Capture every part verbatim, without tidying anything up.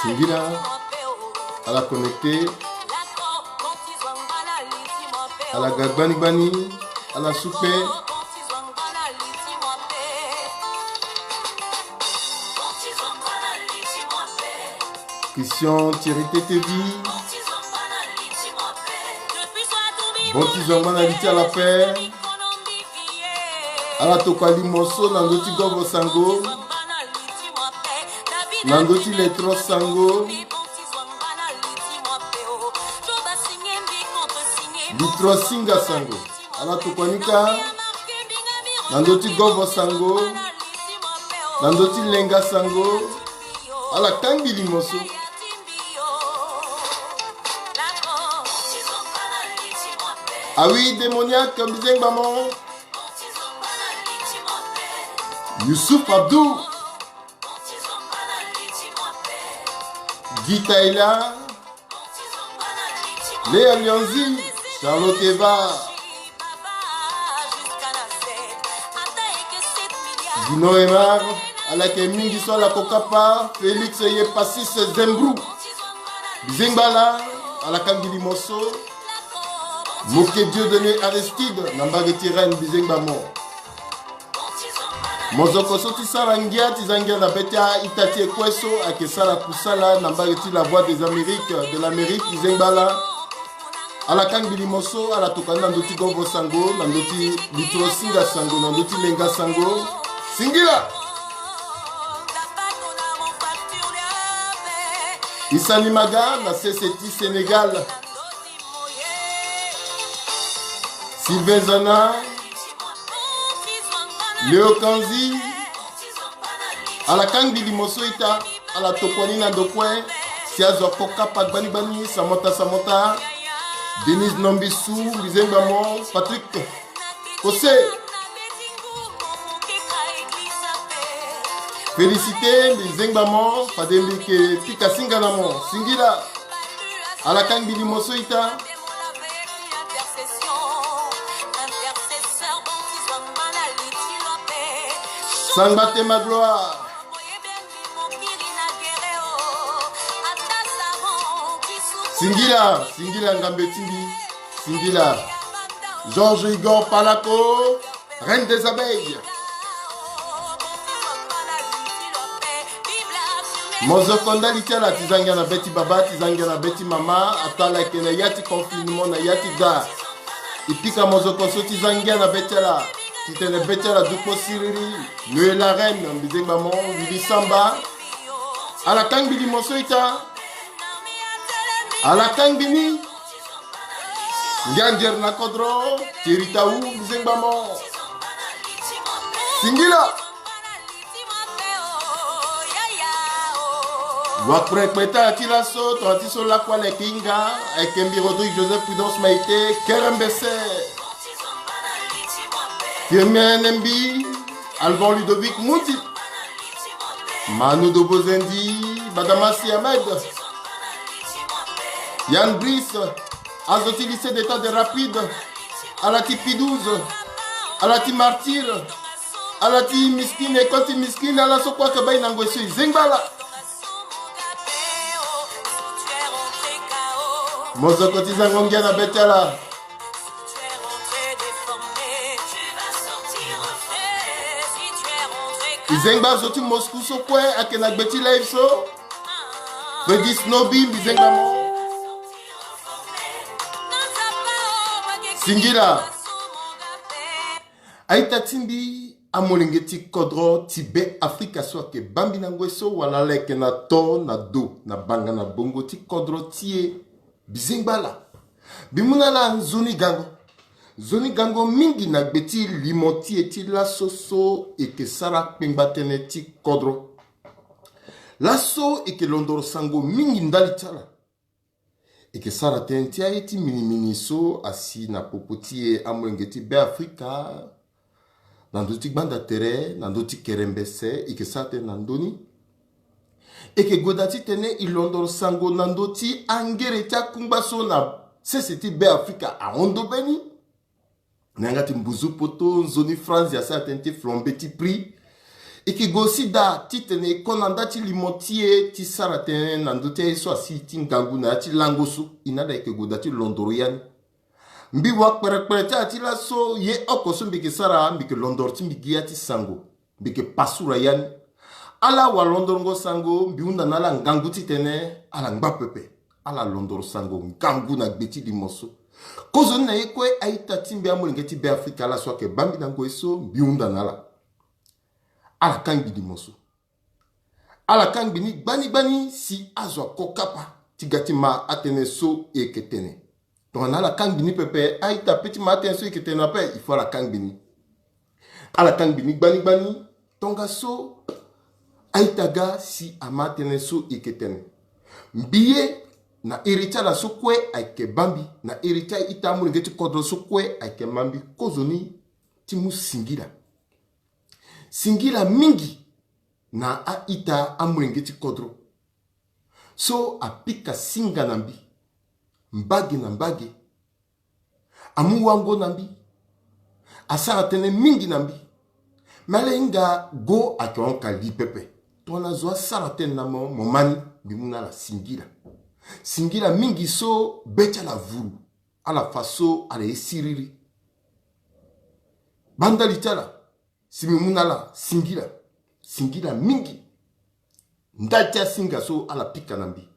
Singila, ala connecté, ala ga gbani gbani, ala supe. Christian Thierry T T V. Bon ti zongba na li ti ala pe. Ala tokua limo so na ndö ti govo sango, na ndö ti letro sango, litro singa sango. Ala tokua ni kâ na ndö ti govo sango, na ndö ti lenga sango. Ala kangbi limo so. Ah oui, démoniaque, mbizengba mo. Youssouf Abdou. Guy Taïla. Léa Lianzi, Charlotte Eva, Dino Emar, ala yeke mingi so ala kokapa, Félix Yepasis Zembrou. Bizengba ala, ala kangbi limo so. Moke Dieu de Aristide, na mbage ti Rennes, bizengba mo. Mozoko so ti sara ngia ti za ngia na be ti a-ita ti e kue so ayeke sara kusala na mbage ti La Voix des Amériques, de l'Amérique, bizengba ala. Ala kangbi limo so, ala tokua ni na ndö ti govo sango, na ndö ti litro singa sango, na ndö ti lenga sango. Singila. Isani Maga na sese ti Sénégal. Sylvain Zana, Léo Kanzi, ala kangbi limo so ita, ala tokua ni na ndo kue, si azo akokapa gbani gbani, Samota Samota, Denise Nombisu, bizengba mo, Patrick Kose. Félicité, bizengba mo, fade mbi yeke pika singa na mo, singila. Ala kangbi limo so ita. Sangba te ma gloire. Singila, singila ngambe ti mbi. Singila. Georges Igor Palako. Reine des abeilles. Mozoko ndali ti ala, ti za ngia na be ti baba, ti za ngia na be ti mama, ataa ala yeke na ya ti confinement, na ya ti da. E pika mozoko so ti za ngia na be ti ala, titene be ti ala du kpo siriri. Noé la reine, mbizengba mo, Willy Samba. Ala kangbi limo so ita. Ala kangbi ni. Nganzer na kodro, Thierry Taou, bizengba mo. Singila. Wakprekpeta ti laso, tongana ti so lakue ala yeke hinga, ayeke mbi Rodrigue Joseph Prudence Maïté, Kerembese. Firmin Nembi, Alban Ludovic Muti. Manu Dobozendi, Badamasi Ahmed. Yann Brice, azo ti lycée d'état de Rapide, ala ti P douze, ala ti Martyr, ala ti Miskine, école ti Miskine, ala so kue ayeke baa e na ngoi so e zengba ala. Mozoko ti zango ngia na be ti ala. E zengba azo ti Moscou so kue ayeke na gbe ti live so. Freddy Snobi, mbi zengba mo. Singila. A-ita ti mbi, amolenge ti kodro ti Be Afrika so ayeke baa mbi na ngoi so, wala ala yeke na to na do na banga na bongo ti kodro ti e, bizengba ala. Mbi mu na ala nzoni gango. Nzoni gango mingi na gbe ti limo ti e ti laso so e yeke sara kpengba tënë ti kodro. Laso e yeke londoro sango mingi ndali ti ala. E yeke sara tënë ti aye ti minimini so asi na popo ti e, amolenge ti Be Afrika, na ndö ti gbanda tere, na ndö ti kerembese, e yeke sara tënë na ndö ni. E yeke gue daa titene e londoro sango na ndö ti angere ti akungba so na sese ti Be Afrika ahon ndo mbeni. Na yanga ti mbuzu poto, nzoni franzi asara tënë ti flambe ti prix. E yeke gue aussi daa titene e ko na nda ti limo ti e ti sara tënë na ndö ti aye so asi ti ngangu na ya ti lango so. E na ala yeke gue daa ti londoro ya ni. Mbi wa kperekpere ti ala ti laso, ye oko so mbi yeke sara, mbi yeke londoro ti mbi gi ya ti sango. Mbi yeke pasura ya ni. Ala wa londorongo sango, mbi hunda na ala ngangu titene ala ngba pepe. Ala londoro sango ngangu na gbe ti limo so. Kozoni na ye kue a-ita ti mbi amolenge ti Be Afrika, ala so ayeke baa mbi na ngoi so, mbi hunda na ala. Ala kangbi limo so. Ala kangbi ni gbani gbani si azo ako kapa ti ga ti ma atënë so e yeke tene. Tongana ala kangbi ni pepe, a-ita pe ti ma atënë so e yeke tene ape, il faut ala kangbi ni. Ala kangbi ni gbani gbani, tongaso a-ita ga si ama atënë so e yeke tene. Mbi ye na iri ti ala so kue ayeke baa mbi, na iri ti a-ita amolenge ti kodro so kue ayeke ma mbi kozoni ti mu singila. Singila mingi na a-ita amolenge ti kodro so apika singa na mbi mbage na mbage. Amu wango na mbi. Asara tënë mingi na mbi. Me ala hinga go ayeke hon ka li pepe. Tongana zo asara tënë na mo, mo ma ni, mbi mu na ala singila. Singila mingi so be ti ala vuru. Ala fa so ala ye siriri. Baa ndali ti ala si mbi mu na ala singila. Singila mingi. Ndali ti asinga so ala pika na mbi.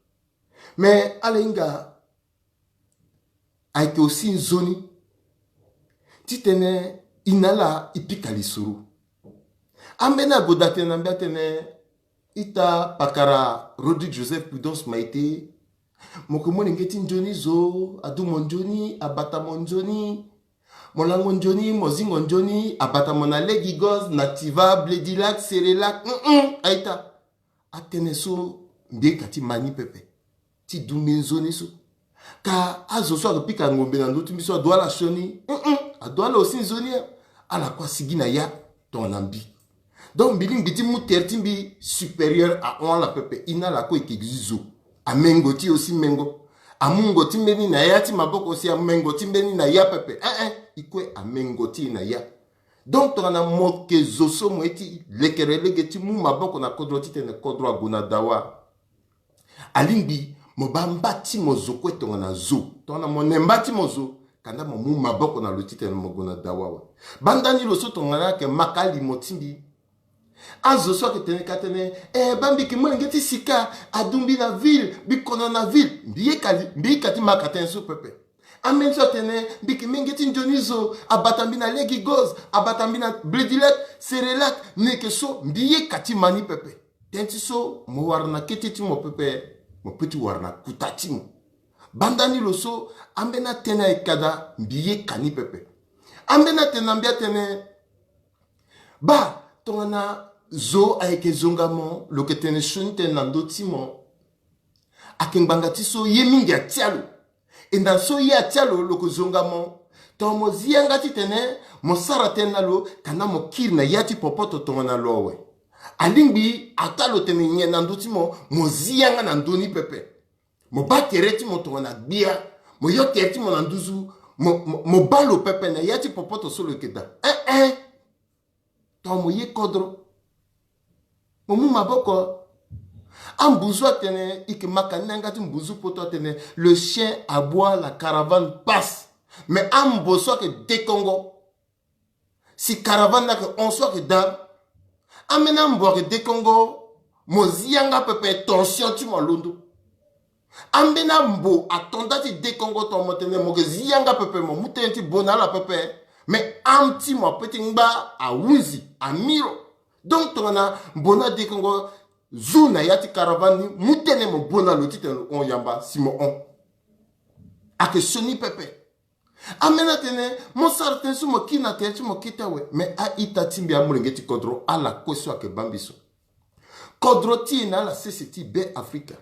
Me ala hinga ayeke aussi nzoni titene e na ala e pika lisoro. Ambeni ague daa tënë na mbi atene, ita pakara Rodrigue Joseph Prudence Maite, mo yeke molenge ti nzoni zo, adu mo nzoni, abata mo nzoni, mo lango nzoni, mo zingo nzoni, abata mo na Legi Goz, Nativa, Bledilac, Cerelac. Mm-mm, a-ita. Atënë so mbi ye ka ti ma ni pepe ti du mbi nzoni so. Ka azo so ayeke pika ngombe na ndö ti mbi so adu ala sioni. Mm-mm, adu ala aussi nzoni. Ala kue asigi na ya tongana mbi. Donc mbi lingbi ti mu tere ti mbi supérieur ahon ala pepe. E na ala kue e yeke gi zo. Amengo ti e aussi mengo. Amungo ti mbeni na ya ti maboko si amengo ti mbeni na ya pepe. Eh eh, e kue amengo ti e na ya. Donc tongana mo yeke zo so mo ye ti lekere lege ti mu maboko na kodro titene kodro ague na dawa, alingbi mo baa mba ti mo zo kue tongana zo. Tongana mo ne mba ti mo zo, kanda mo mu maboko na lo titene mo gue na dawa awe. Baa ndani lo so tongana ayeke maka alimo ti mbi. Azo so ayeke tene ka tene, eh, baa mbi yeke molenge ti sika, adu mbi na ville, mbi kono na ville. Mbi ye ka li, mbi ye ka ti maka tënë so pepe. Ambeni so atene, mbi yeke molenge ti nzoni zo, abata mbi na Legi Goz, abata mbi na Bledilac, Cerelac, ni yeke so, mbi ye ka ti ma ni pepe. Tënë ti so, mo wara na kete ti mo pepe, mo peut ti wara na kuta ti mo. Baa ndani lo so, ambeni atënë ayeke ka daa, mbi ye ka ni pepe. Ambeni atene na mbi atene, baa, tongana zo ayeke zonga mo, lo yeke tene sioni tënë na ndö ti mo. Ayeke ngbanga ti so ye mingi atia lo. E na so ye atia lo, lo yeke zonga mo. Tongana mo zi yanga titene mo sara tënë na lo, kanda mo kiri na ya ti popoto tongana lo awe. Alingbi ataa lo tene nyen na ndö ti mo, mo zi yanga na ndö ni pepe. Mo baa tere ti mo tongana gbia. Mo yo tere ti mo na nduzu. Mo, mo, mo baa lo pepe na ya ti popoto so lo yeke daa. Eh eh. Tongana mo ye kodro, mo mu maboko. Ambuzu atene, e yeke maka ni na yanga ti mbuzu poto atene, le chien aboie, la caravane passe. Mais ambo so ayeke dekongo, si caravane ni ayeke hon so ayeke daa, ambeni ambo ayeke dekongo, mo zi yanga pepe, tension ti mo alondo. Ambeni ambo ato nda ti dekongo, tongana mo tene mo yeke zi yanga pepe, mo mu tënë ti bo na ala pepe. Mais âme ti mo apeut ti ngba, ahunzi, amiro. Donc tongana mbo ni adekongo, zu na ya ti caravane ni, mu tënë mo bo na lo titene lo hon yamba si mo hon. Ayeke sioni pepe. Ambeni atene, mo sara tënë so mo kiri na tere ti mo kete awe. Mais a-ita ti mbi amolenge ti kodro, ala kue so ayeke baa mbi so. Kodro ti e na ala sese ti Be Afrika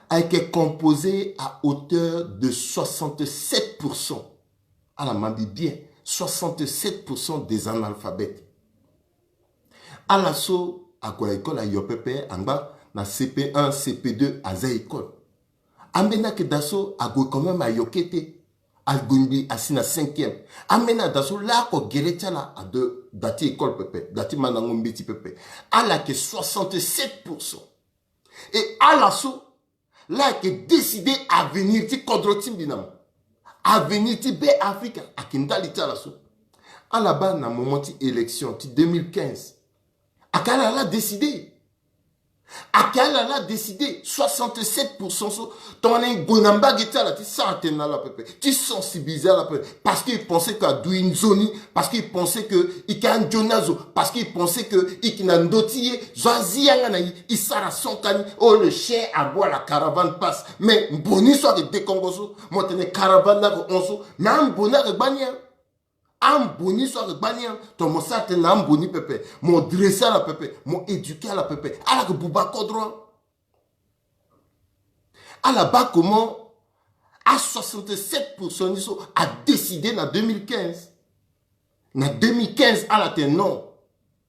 ayeke composé à hauteur de soixante-sept pour cent. Ala ma mbi bien, soixante-sept pour cent des analphabètes. Ala so ague na école ayo pepe, angba na C P un, C P deux aza école. Ambeni ayeke da so ague quand même ayo kete. Ague ngbi asi na cinquième. Ambeni ada so laoko gere ti ala ado da ti école pepe, da ti mandango mbeti pepe. Ala yeke soixante-sept pour cent. Et ala so la ayeke décider avenir ti kodro ti mbi na mo. Avenir ti Be Afrika ayeke ndali ti ala so. Ala baa na moment ti élection ti deux mille quinze, ayeke ala la décider. Ayeke ala la décider. Soixante-sept pour cent so, tongana e gue na mbage ti ala ti sara tënë na ala pepe, ti sensibiliser ala pepe, parce que e pensé que adui nzoni, parce que e pensé que e yeke anzoni azo, parce que e pensé que e yeke na ndö ti ye, zo azi yanga na e, e sara son kani. Oh, le chien aboie, la caravane passe. Mais mboni so ayeke dekongo so, mo tene caravane ni ayeke hon so, mais amboni ayeke gbani, hein. Amboni so ayeke gbani, hein. Tongana mo sara tënë na amboni pepe, mo dresse ala pepe, mo éduquer ala pepe, ala yeke buba kodro, hein. Ala baa comment a soixante-sept pour cent ni so adécider na deux mille quinze. Na deux mille quinze, ala tene non,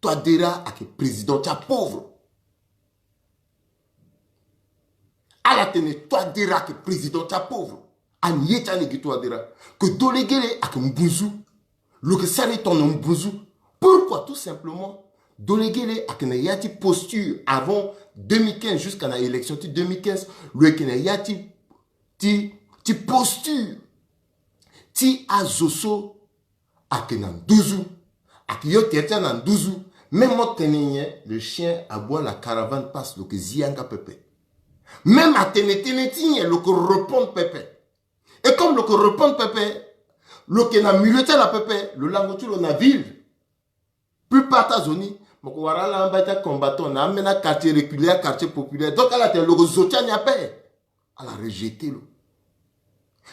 Touadéra ayeke président ti apauvre. Ala tene Touadéra ayeke président ti apauvre. Ani ye ti ani gi Touadéra. Que Dolegele ayeke mbunzu. Lo yeke sara e tongana mbunzu. Pourquoi? Tout simplement, Dolegele ayeke na ya ti posture avant deux mille quinze jusqu'à na élection ti deux mille quinze. Lo yeke na ya ti, ti, ti posture ti azo so ayeke na nduzu. Ayeke yo tere ti ala na nduzu. Même mo tene nyen, le chien aboie, la caravane passe, lo yeke zi yanga pepe. Même atene tënë ti nyen, lo yeke répondre pepe. Et comme lo yeke répondre pepe, lo yeke na milieu ti ala pepe, lo lango ti lo na ville. Plupart ti azo ni, mo yeke wara ala na mbai ti acombattant na ambeni quartier reculé, quartier populaire. Donc ala tene lo yeke zo ti ani ape. Ala rejeter lo.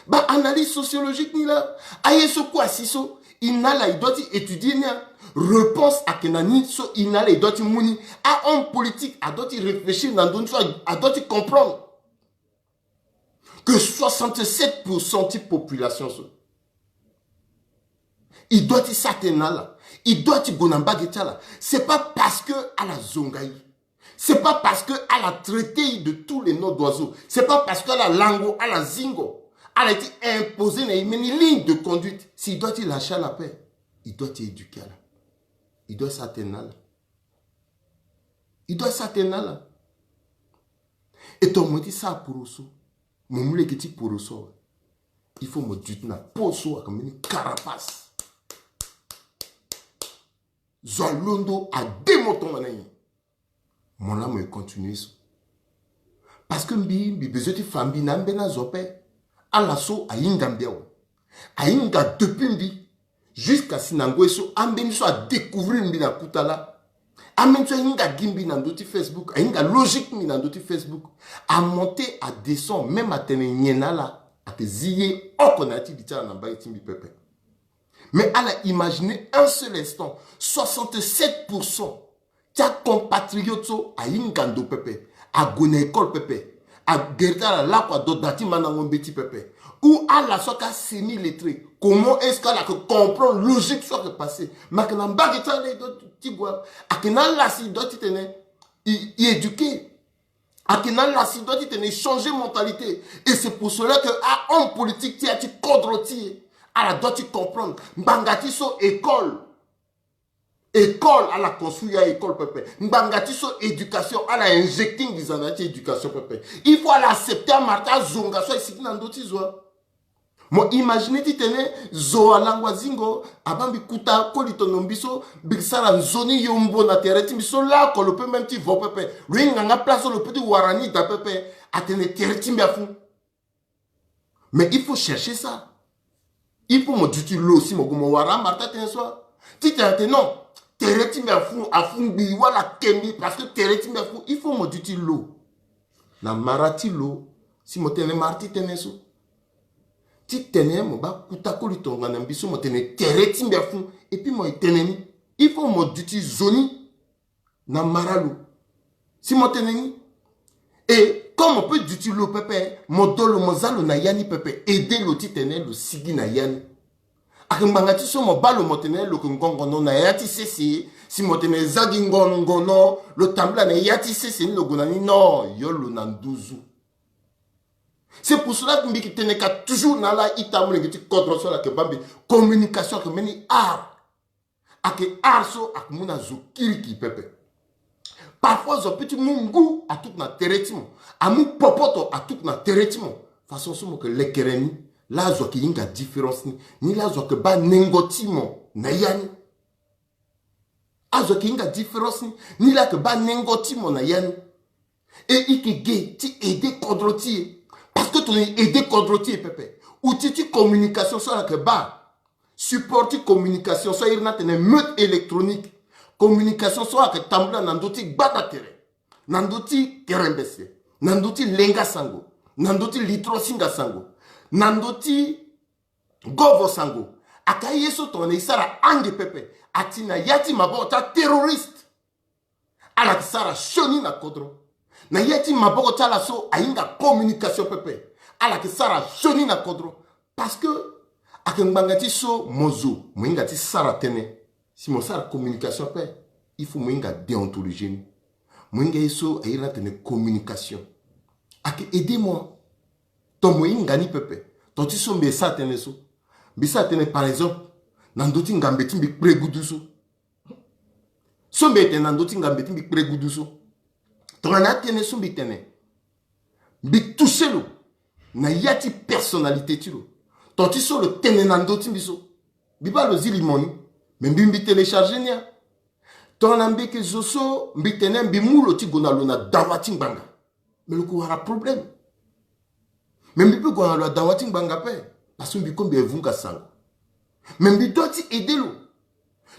Ba analyse sociologique ni laa. Aye so kue asi so, e na ala e doit ti étudier ni, a réponse ayeke na ni so e na ala e doit ti mu ni. Ahomme politique adoit ti réfléchir na ndö ni so, adoit ti comprendre que soixante-sept pour cent ti population so, e doit ti sara tënë na ala, e doit ti gue na mbage ti ala. C'est pas parce que ala zonga e. C'est pas parce que ala traiter e de tous les noms d'oiseaux. C'est pas parce que ala lango, ala zingo, ala ye ti imposer na e mbeni ligne de conduite si e doit ti lâcher ala ape. E doit ti éduquer ala. E doit sara tënë na ala. E doit sara tënë na ala. E tongana mo ye ti sara poro so, mo mu lege ti poro so awe. Il faut mo duti na po so ayeke mbeni carapace. Zo alondo ade mo tongana nyen, mo laa mo ye continuer so. Parce que mbi, mbi besoin ti fa mbi na ambeni azo ape. Ala so ahinga mbi awe. Ahinga depuis mbi jusqu'à si na ngoi so ambeni so adécouvrir mbi na kuta laa. Ambeni so ahinga gi mbi na ndö ti Facebook, ahinga logique mbi na ndö ti Facebook. Amonte, adescend, même atene nyen na ala, ayeke zi ye oko na ya ti li ti ala na mbage ti mbi pepe. Mais ala imaginer un seul instant, soixante-sept pour cent ti acompatriote so ahinga ndo pepe, ague na école pepe, agere ti ala lakue, ado da ti mandango mbeti pepe. Ou ala so ayeke asemi lettré, comment est-ce que ala yeke comprendre logique so ayeke passé? Mais ayeke na mbage ti ala e doit ti gue. Ayeke na ala si e doit ti tene e, e éduquer. Ayeke na ala si e doit ti tene e changer mentalité. Et c'est pour cela que ahomme politique ti ya ti kodro ti e, ala doit ti comprendre. Ngbanga ti so école. École, ala construire ya école pepe. Ngbanga ti so éducation, ala injecter nginza na ya ti éducation pepe. Il faut ala accepter amara ti azonga so aye sigi na ndö ti zo. Mo imaginer ti tene zo alango azingo, abaa mbi kuta koli tono mbi so, mbi sara nzoni yombo na tere ti mbi so laoko, lo peut même ti vo pepe. Lo hinga nga place so lo peut ti wara ni da pepe. Atene tere ti mbi afu. Mais il faut chercher ça. Il faut mo duti lo si mo gue mo wara amara ti atënë so. Ti tene atene non, tere ti mbi afu, afu ngbii wala akembi, parce que tere ti mbi afu. Il faut mo duti lo na mara ti lo si mo tene mara ti tënë so. Ti tene mo baa kuta koli tongana mbi so mo tene tere ti mbi afu, et puis mo ye tene ni. Il faut mo duti zo ni na mara lo si mo tene ni. Et comme mo peut duti lo pepe, mo do lo, mo za lo na ya ni pepe, aider lo ti tene lo sigi na ya ni. Ayeke ngbanga ti so mo baa lo mo tene lo yeke ngongono na ya ti sese, Ti mo tene eza gi ngon-, ngono lo tambula na ya ti sese ni lo gue na ni, non, yo lo na nduzu. C'est pour cela que mbi yeke tene ka toujours na ala ita molenge ti kodro so ala yeke baa mbi. Communication ayeke mbeni art. Ayeke art so ayeke mu na zo kirikiri pepe. Parfois zo peut ti mu ngu atuku na tere ti mo, amu popoto atuku na tere ti mo. Façon so mo yeke lekere ni, laa zo ayeke hinga différence ni, ni laa zo ayeke baa nengo ti mo na ya ni. Azo ayeke hinga différence ni, ni laa ayeke baa nengo ti mo na ya ni. E i yeke ge ti aider kodro ti e. Parce que tongana e aider kodro ti e pepe, outil ti communication so ala yeke baa, support ti communication so a iri ni atene meute électronique. Communication so ayeke tambula na ndö ti gbanda tere, na ndö ti kerembese, na ndö ti lenga sango, na ndö ti litro singa sango, na ndö ti govo sango. Ayeke aye so tongana e sara ange pepe, ati na ya ti maboko ti aterroriste. Ala yeke sara sioni na kodro. Na ya ti maboko ti ala so ahinga communication pepe, ala yeke sara sioni na kodro. Parce que ayeke ngbanga ti so mo zo mo hinga ti sara tënë. Si mo sara communication ape, il faut mo hinga déontologie ni. Mo hinga ye so a iri ni atene communication. Ayeke aider mo. Ton mo hinga ni pepe. Ton ti so mbi sara tënë so, mbi sara tënë, par exemple, na ndö ti ngambe ti mbi kperegudu so. So mbi tene na ndö ti ngambe ti mbi kperegudu so, tongana atënë so mbi tene, mbi toucher lo na ya ti personnalité ti lo. Ton ti so lo tene na ndö ti mbi so, mbi baa lo zi limo ni. Me mbi, mbi télécharger ni ya. Tongana mbi yeke zo so mbi tene mbi mu lo ti gue na lo na dawa ti ngbanga, me lo yeke wara problème. Me mbi peut gue na lo na dawa ti ngbanga ape, parce que mbi kue mbi yeke vunga sango. Me mbi doit ti aider lo.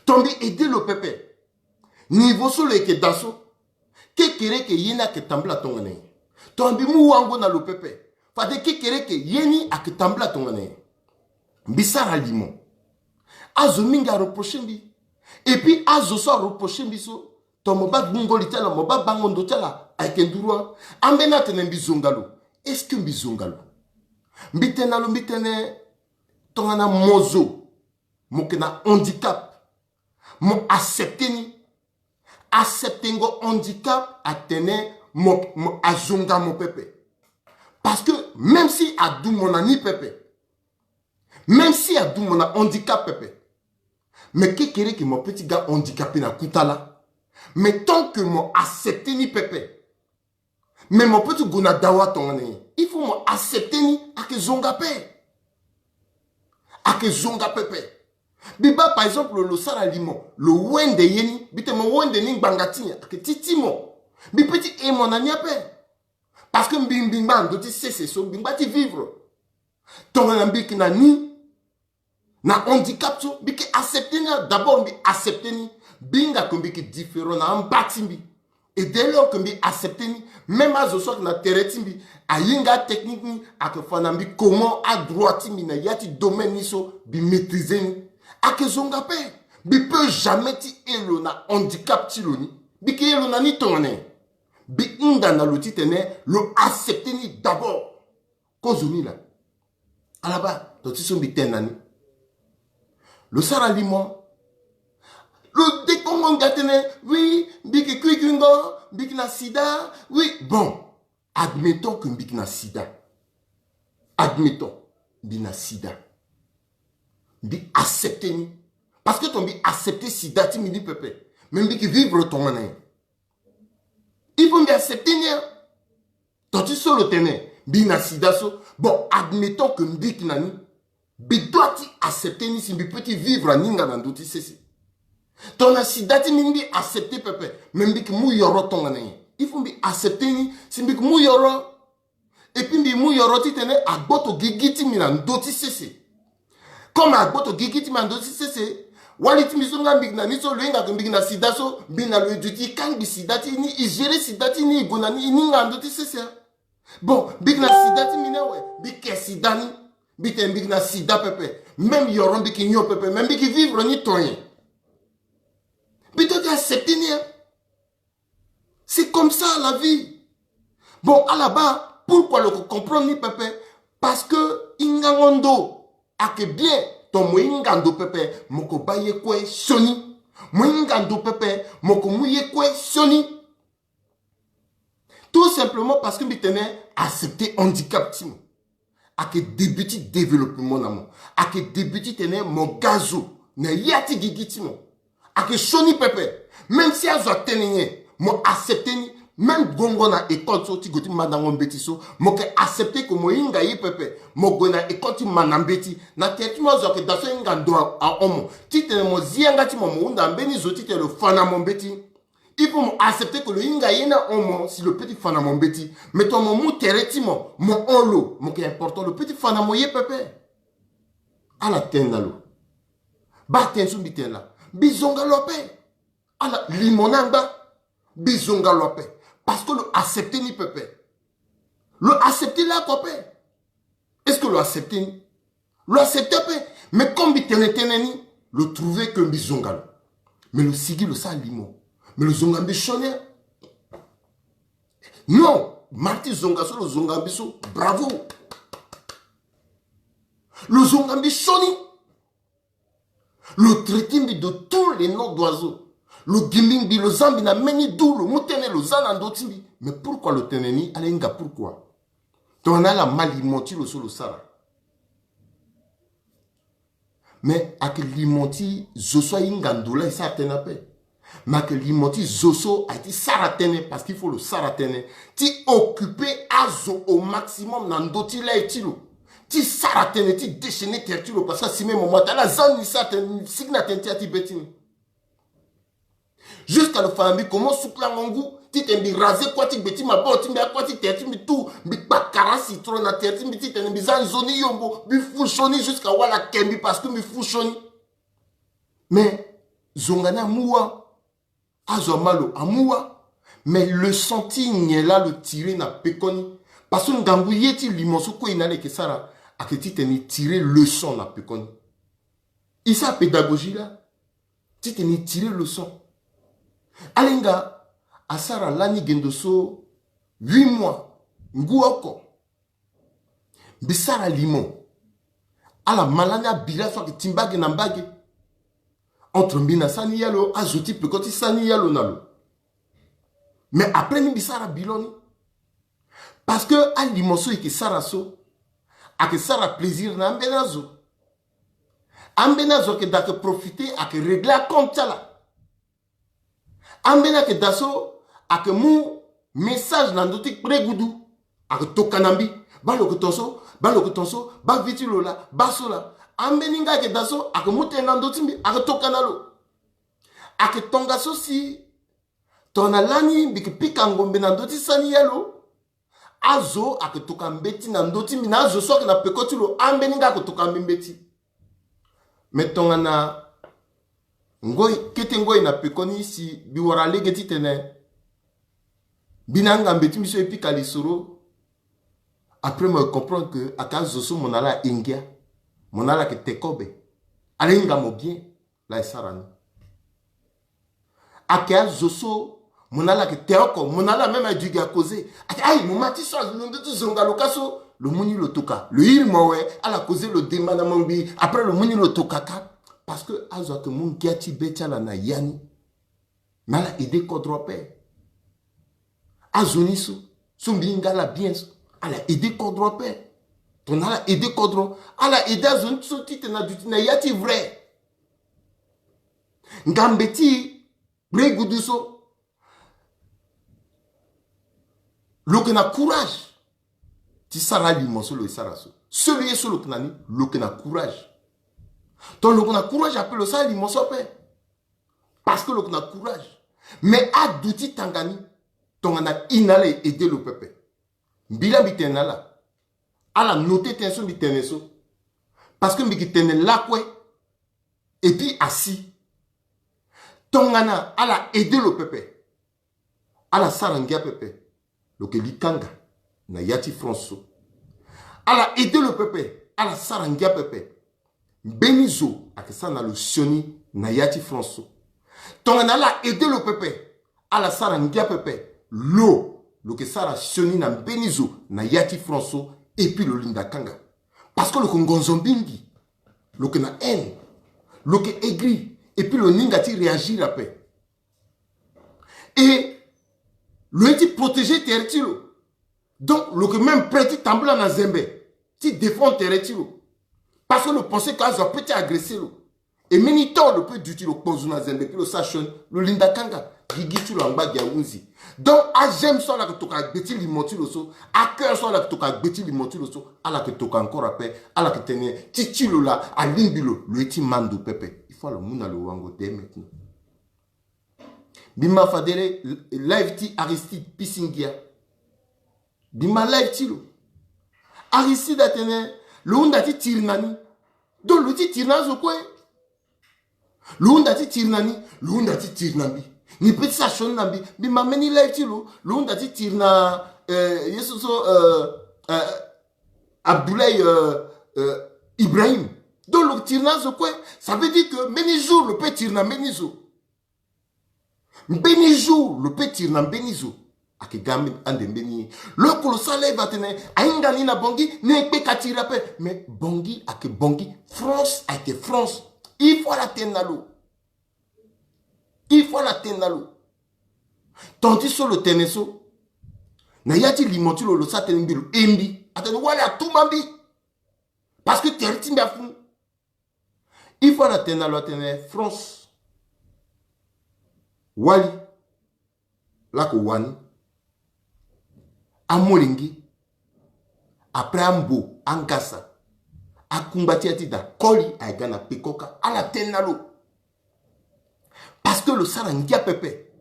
Ton mbi aider lo pepe, niveau so lo yeke daa so, kekereke ye ni ayeke tambula tongana nyen? Ton mbi mu wango na lo pepe, fade kekereke ye ni ayeke tambula tongana nyen? Mbi sara limo. Azo mingi areprocher mbi. Et puis azo so areprocher mbi so, ton mo baa gbungo li ti ala, mo baa bango ndo ti ala, ayeke nduru wa. Ambeni atene mbi zonga lo. Est-ce que mbi zonga lo? Mbi tene na lo, mbi tene, tongana mo zo mo yeke na handicap, mo accepter ni. Accepter ngo handicap atene mo, mo azonga mo pepe. Parce que même si adu mo na ni pepe, même si adu mo na handicap pepe, mais kekereke mo peut ti ga handicapé na kuta laa. Mais tant que mo accepter ni pepe, mais mo peut ti gue na dawa tongana nyen? Il faut mo accepter ni, ayeke zonga ape. Ayeke zonga pepe. Mbi baa par exemple lo sara limo, lo wende ye ni, mbi tene mo wende ni ngbanga ti nyen? Ayeke ti ti mo. Mbi peut ti he mo na ni ape. Parce que mbi, mbi ngba na ndö ti sese so, mbi ngba ti vivre. Tongana mbi yeke na ni, na handicap so, mbi yeke accepter ni. D'abord mbi accepter ni, mbi hinga que mbi yeke différent na amba ti mbi. Et dès lors que mbi accepter ni, même azo so ayeke na tere ti mbi, ahinga atechnique ni, ayeke fa na mbi comment adroit ti mbi na ya ti domaine ni so mbi maîtriser ni. Ayeke zonga ape. Mbi peut jamais ti he lo na handicap ti lo ni. Mbi yeke he lo na ni tongana nyen? Mbi hinga na lo titene lo accepter ni d'abord. Kozoni laa. Ala baa, ton ti so mbi tene na ni. Lo sara limo. Lo dekongo nga tene, oui, mbi yeke kuikuingo, mbi yeke na sida, oui, bon. Admettons que mbi yeke na sida. Admettons, mbi na sida. Mbi accepter ni. Parce que ton mbi accepter sida ti mbi ni pepe. Mais mbi yeke vivre tongana nyen? Il faut mbi accepter ni, hein. Ton ti so lo tene mbi na sida so, bon, admettons que mbi yeke na ni, mbi doit ti accepter ni si mbi peut ti vivre aninga na ndö ti sese. Ton na sida ti mbi ni mbi accepter pepe, mais mbi yeke mu yoro tongana nyen? Il faut mbi accepter ni si mbi yeke mu yoro. Et puis mbi mu yoro titene agboto gigi ti mbi na ndö ti sese. Comme agboto gigi ti mbi na ndö ti sese, wali ti mbi so nga mbi yeke na ni so, lo hinga que mbi yeke na sida so, mbi na lo e duti e kangbi sida ti e ni, e gérer sida ti e ni, e gue na ni, e ninga na ndö ti sese, hein. Bon, mbi yeke na sida ti mbi ni awe, mbi ke sida ni, mbi tene mbi yeke na sida pepe, même yoro mbi yeke nyon pepe, mais mbi yeke vivre ni ton nyen? Mbi doit ti accepter ni, hein. C'est comme ça la vie. Bon, ala baa, pourquoi lo yeke comprendre ni pepe? Parce que hingango ndo ayeke bien. Ton mo hinga ndo pepe, mo yeke baa ye kue sioni. Mo hinga ndo pepe, mo ko mu ye kue sioni. Tout simplement parce que mbi tene accepter handicap ti mo. Ayeke début ti développement na mo. Ayeke début ti tene mo ga zo na ya ti gigi ti mo. Ayeke sioni pepe. Même si azo atene nyen, mo accepter ni. Même gongo na école so ti gue ti mandango mbeti so, mo yeke accepter ke mo hinga ye pepe. Mo gue na école ti manda mbeti. Na tere ti mo azo ayeke daa so ahinga ndo ahon mo. Titene mo zi yanga ti mo, mo hunda mbeni zo titene lo fa na mo mbeti. Il faut mo accepter que lo hinga ye ni ahon mo si lo peut ti fa na mo mbeti. Mais tongana mo mu tere ti mo, mo hon lo, mo yeke important, lo peut ti fa na mo ye pepe. Ala tene na lo. Baa tënë so mbi tene laa. Mbi zonga lo ape. Ala limo ni angba. Mbi zonga lo ape. Parce que lo accepter ni pepe. Lo accepter laa oko ape. Est-ce que lo accepter ni? Lo accepter ape. Mais comme mbi tene tënë ni, lo trouver que mbi zonga lo. Mais lo sigi lo sara limo. Mais lo zonga mbi sioni. Non, Marty, zonga so lo zonga mbi so, bravo. Lo zonga mbi sioni. Lo traiter mbi de tous les noms d'oiseaux. Lo gimbi mbi, lo za mbi na mbeni du, lo mu tënë lo za na ndö ti mbi. Mais pourquoi lo tene ni? Ala hinga pourquoi? Tongana ala ma limo ti lo so lo sara. Mais ayeke limo ti zo so ahinga ndo laa e sara tënë ape. Mais ayeke limo ti zo so aye ti sara tënë, parce qu'il faut lo sara tënë ti occuper azo au maximum na ndö ti lai ti lo. Ti sara tënë ti déchaîner tere ti lo, parce que asi même mo ma tene ala za ni sara tënë, sigi na tënë ti ya ti be ti ni. Jusqu'à lo fa na mbi comment sukulango ngu, titene mbi raser kuâ ti gbe ti maboko ti mbi, akuâ ti tere ti mbi tout, mbi kpa kara citron na tere ti mbi titene mbi za nzoni yombo, mbi fu sioni jusqu'à wala ke mbi parce que mbi fu sioni. Mais zonga ni amu wâ. Azo ama lo amu wâ. Mais leçon ti nyen laa lo tirer na pekoni? Parce que ngangu ye ti limo so kue e na ala yeke sara, ayeke titene e tirer leçon na pekoni. E sara pédagogie laa titene e tirer leçon. Ala hinga asara lani gendo so huit mois, ngu oko. Mbi sara limo. Ala ma lani abila so ayeke ti mbage na mbage. Entre mbi na sani ya lo, azo ti peko ti sani ya lo na lo. Mais après ni mbi sara bilo ni. Parce que alimo so e yeke sara so, ayeke sara plaisir na ambeni azo. Ambeni azo ayeke daa ayeke profiter, ayeke régler acompte ti ala. Ambeni ayeke daa so ayeke mu message na ndö ti kperegudu, ayeke tokua na mbi. Baa lo yeke ton so, baa lo yeke ton so, baa vie ti lo laa, baa so laa. Ambeni nga ayeke daa so ayeke mu tënë na ndö ti mbi, ayeke tokua na lo. Ayeke tongaso si tongana lani mbi yeke pika ngombe na ndö ti sani ya lo, azo ayeke tokua mbeti na ndö ti mbi na azo so ayeke na peko ti lo, ambeni nga ayeke tokua mbi mbeti. Me tongana ngoi, kete ngoi na pekoni si mbi wara lege titene mbi na angambe ti mbi so e pika lisoro. Après mo comprendre que ayeke azo so mo na ala aye ngia, mo na ala ayeke te kobe. Ala hinga mo bien. Laa e sara ni. Ayeke azo so mo na ala ayeke te oko, mo na ala même aye dugi akoze. Ayeke aye mo ma ti so azo na ndö ti zonga lo ka so, lo mu ni lo tokua, lo iri mo awe. Ala koze lo demba na mo ngbii, après lo mu ni lo tokua ka. Parce que azo ayeke mu ngia ti be ti ala na ya ni. Mais ala aider kodro ape. Azo ni so, so mbi hinga ala bien so, ala aider kodro ape. Tongana ala aider kodro, ala aider azo ni so titene aduti na ya ti vrai. Nga mbeti, biri gudu so, lo yeke na courage ti sara alimo so lo ye sara so. Seul ye so lo yeke na ni, lo yeke na courage. Donc lo yeke na courage ape lo sara alimo so ape. Parce que lo yeke na courage. Mais aduti tanga ni, tongana i na ala e aider lo pepe. Mbi laa mbi tene na ala, ala noter tënë so mbi tene so. Parce que mbi yeke tene lakue. Et puis asi, tongana ala aider lo pepe, ala sara ngia pepe, lo yeke li kanga na ya ti France so. Ala aider lo pepe, ala sara ngia pepe, mbeni zo ayeke sara na lo sioni na ya ti France so. Tongana ala aider lo pepe, ala sara ngia pepe, lo, lo yeke sara sioni na mbeni zo na ya ti France so. Et puis lo linda kanga. Parce que lo yeke ngonzo mingi. Lo yeke na haine. Lo yeke aigri. Et puis lo ni hinga ti réagir ape. Et lo ye ti protéger tere ti lo. Donc lo ke même prêt ti tambula na zembe ti défendre tere ti lo. Parce que lo pense que azo ape ti agresser lo. Et mbeni temps lo pe duti lo kpozo na zembe pe lo sa sioni, lo linda kanga. Gigi ti lo angba gi ahunzi. Donc a j'aime so ala ke toka gbe ti limo ti lo so, a cœur so ala ke toka gbe ti limo ti lo so, ala ke toka encore ape. Ala ke tene ti ti lo laa alingbi lo, lo ye ti ma ndo pepe. Il faut ala mu na lo wango dès maintenant. Mbi ma fade live ti Aristide Pisingia. Mbi ma live ti lo. Aristide atene lo hunda ti tiri na ni. Donc lo ti tiri na azo kue. Lo hunda ti tiri na ni, lo hunda ti tiri na mbi. Ni pe ti sa sioni na mbi. Mbi ma mbeni live ti lo, lo hunda ti tiri na, eh, ye so so, eh, eh, Abdoulaye, eh, eh, Ibrahim. Donc lo tiri na azo kue. Ça veut dire que mbeni jour lo pe tiri na mbeni zo. Mbeni jour lo pe tiri na mbeni zo. Ayeke ga ande mbeni ye. Lo oko lo sara live atene ahinga ni na Bangui, ni e kpeka tiri ape. Mais Bangui ayeke Bangui, France ayeke France. Il faut ala tene na lo. Il faut ala tene na lo. Ton ti so lo tene so, na ya ti limo ti lo, lo sara tënë mbi lo e mbi. Atene Wali atuma mbi. Parce que tere ti mbi afu. Il faut ala tene na lo atene France, Wali lako wani amolenge. Après ambo angasa, akungba ti ya ti da koli aye ga na pekoka. Ala tene na lo. Parce que lo sara ngia pepe.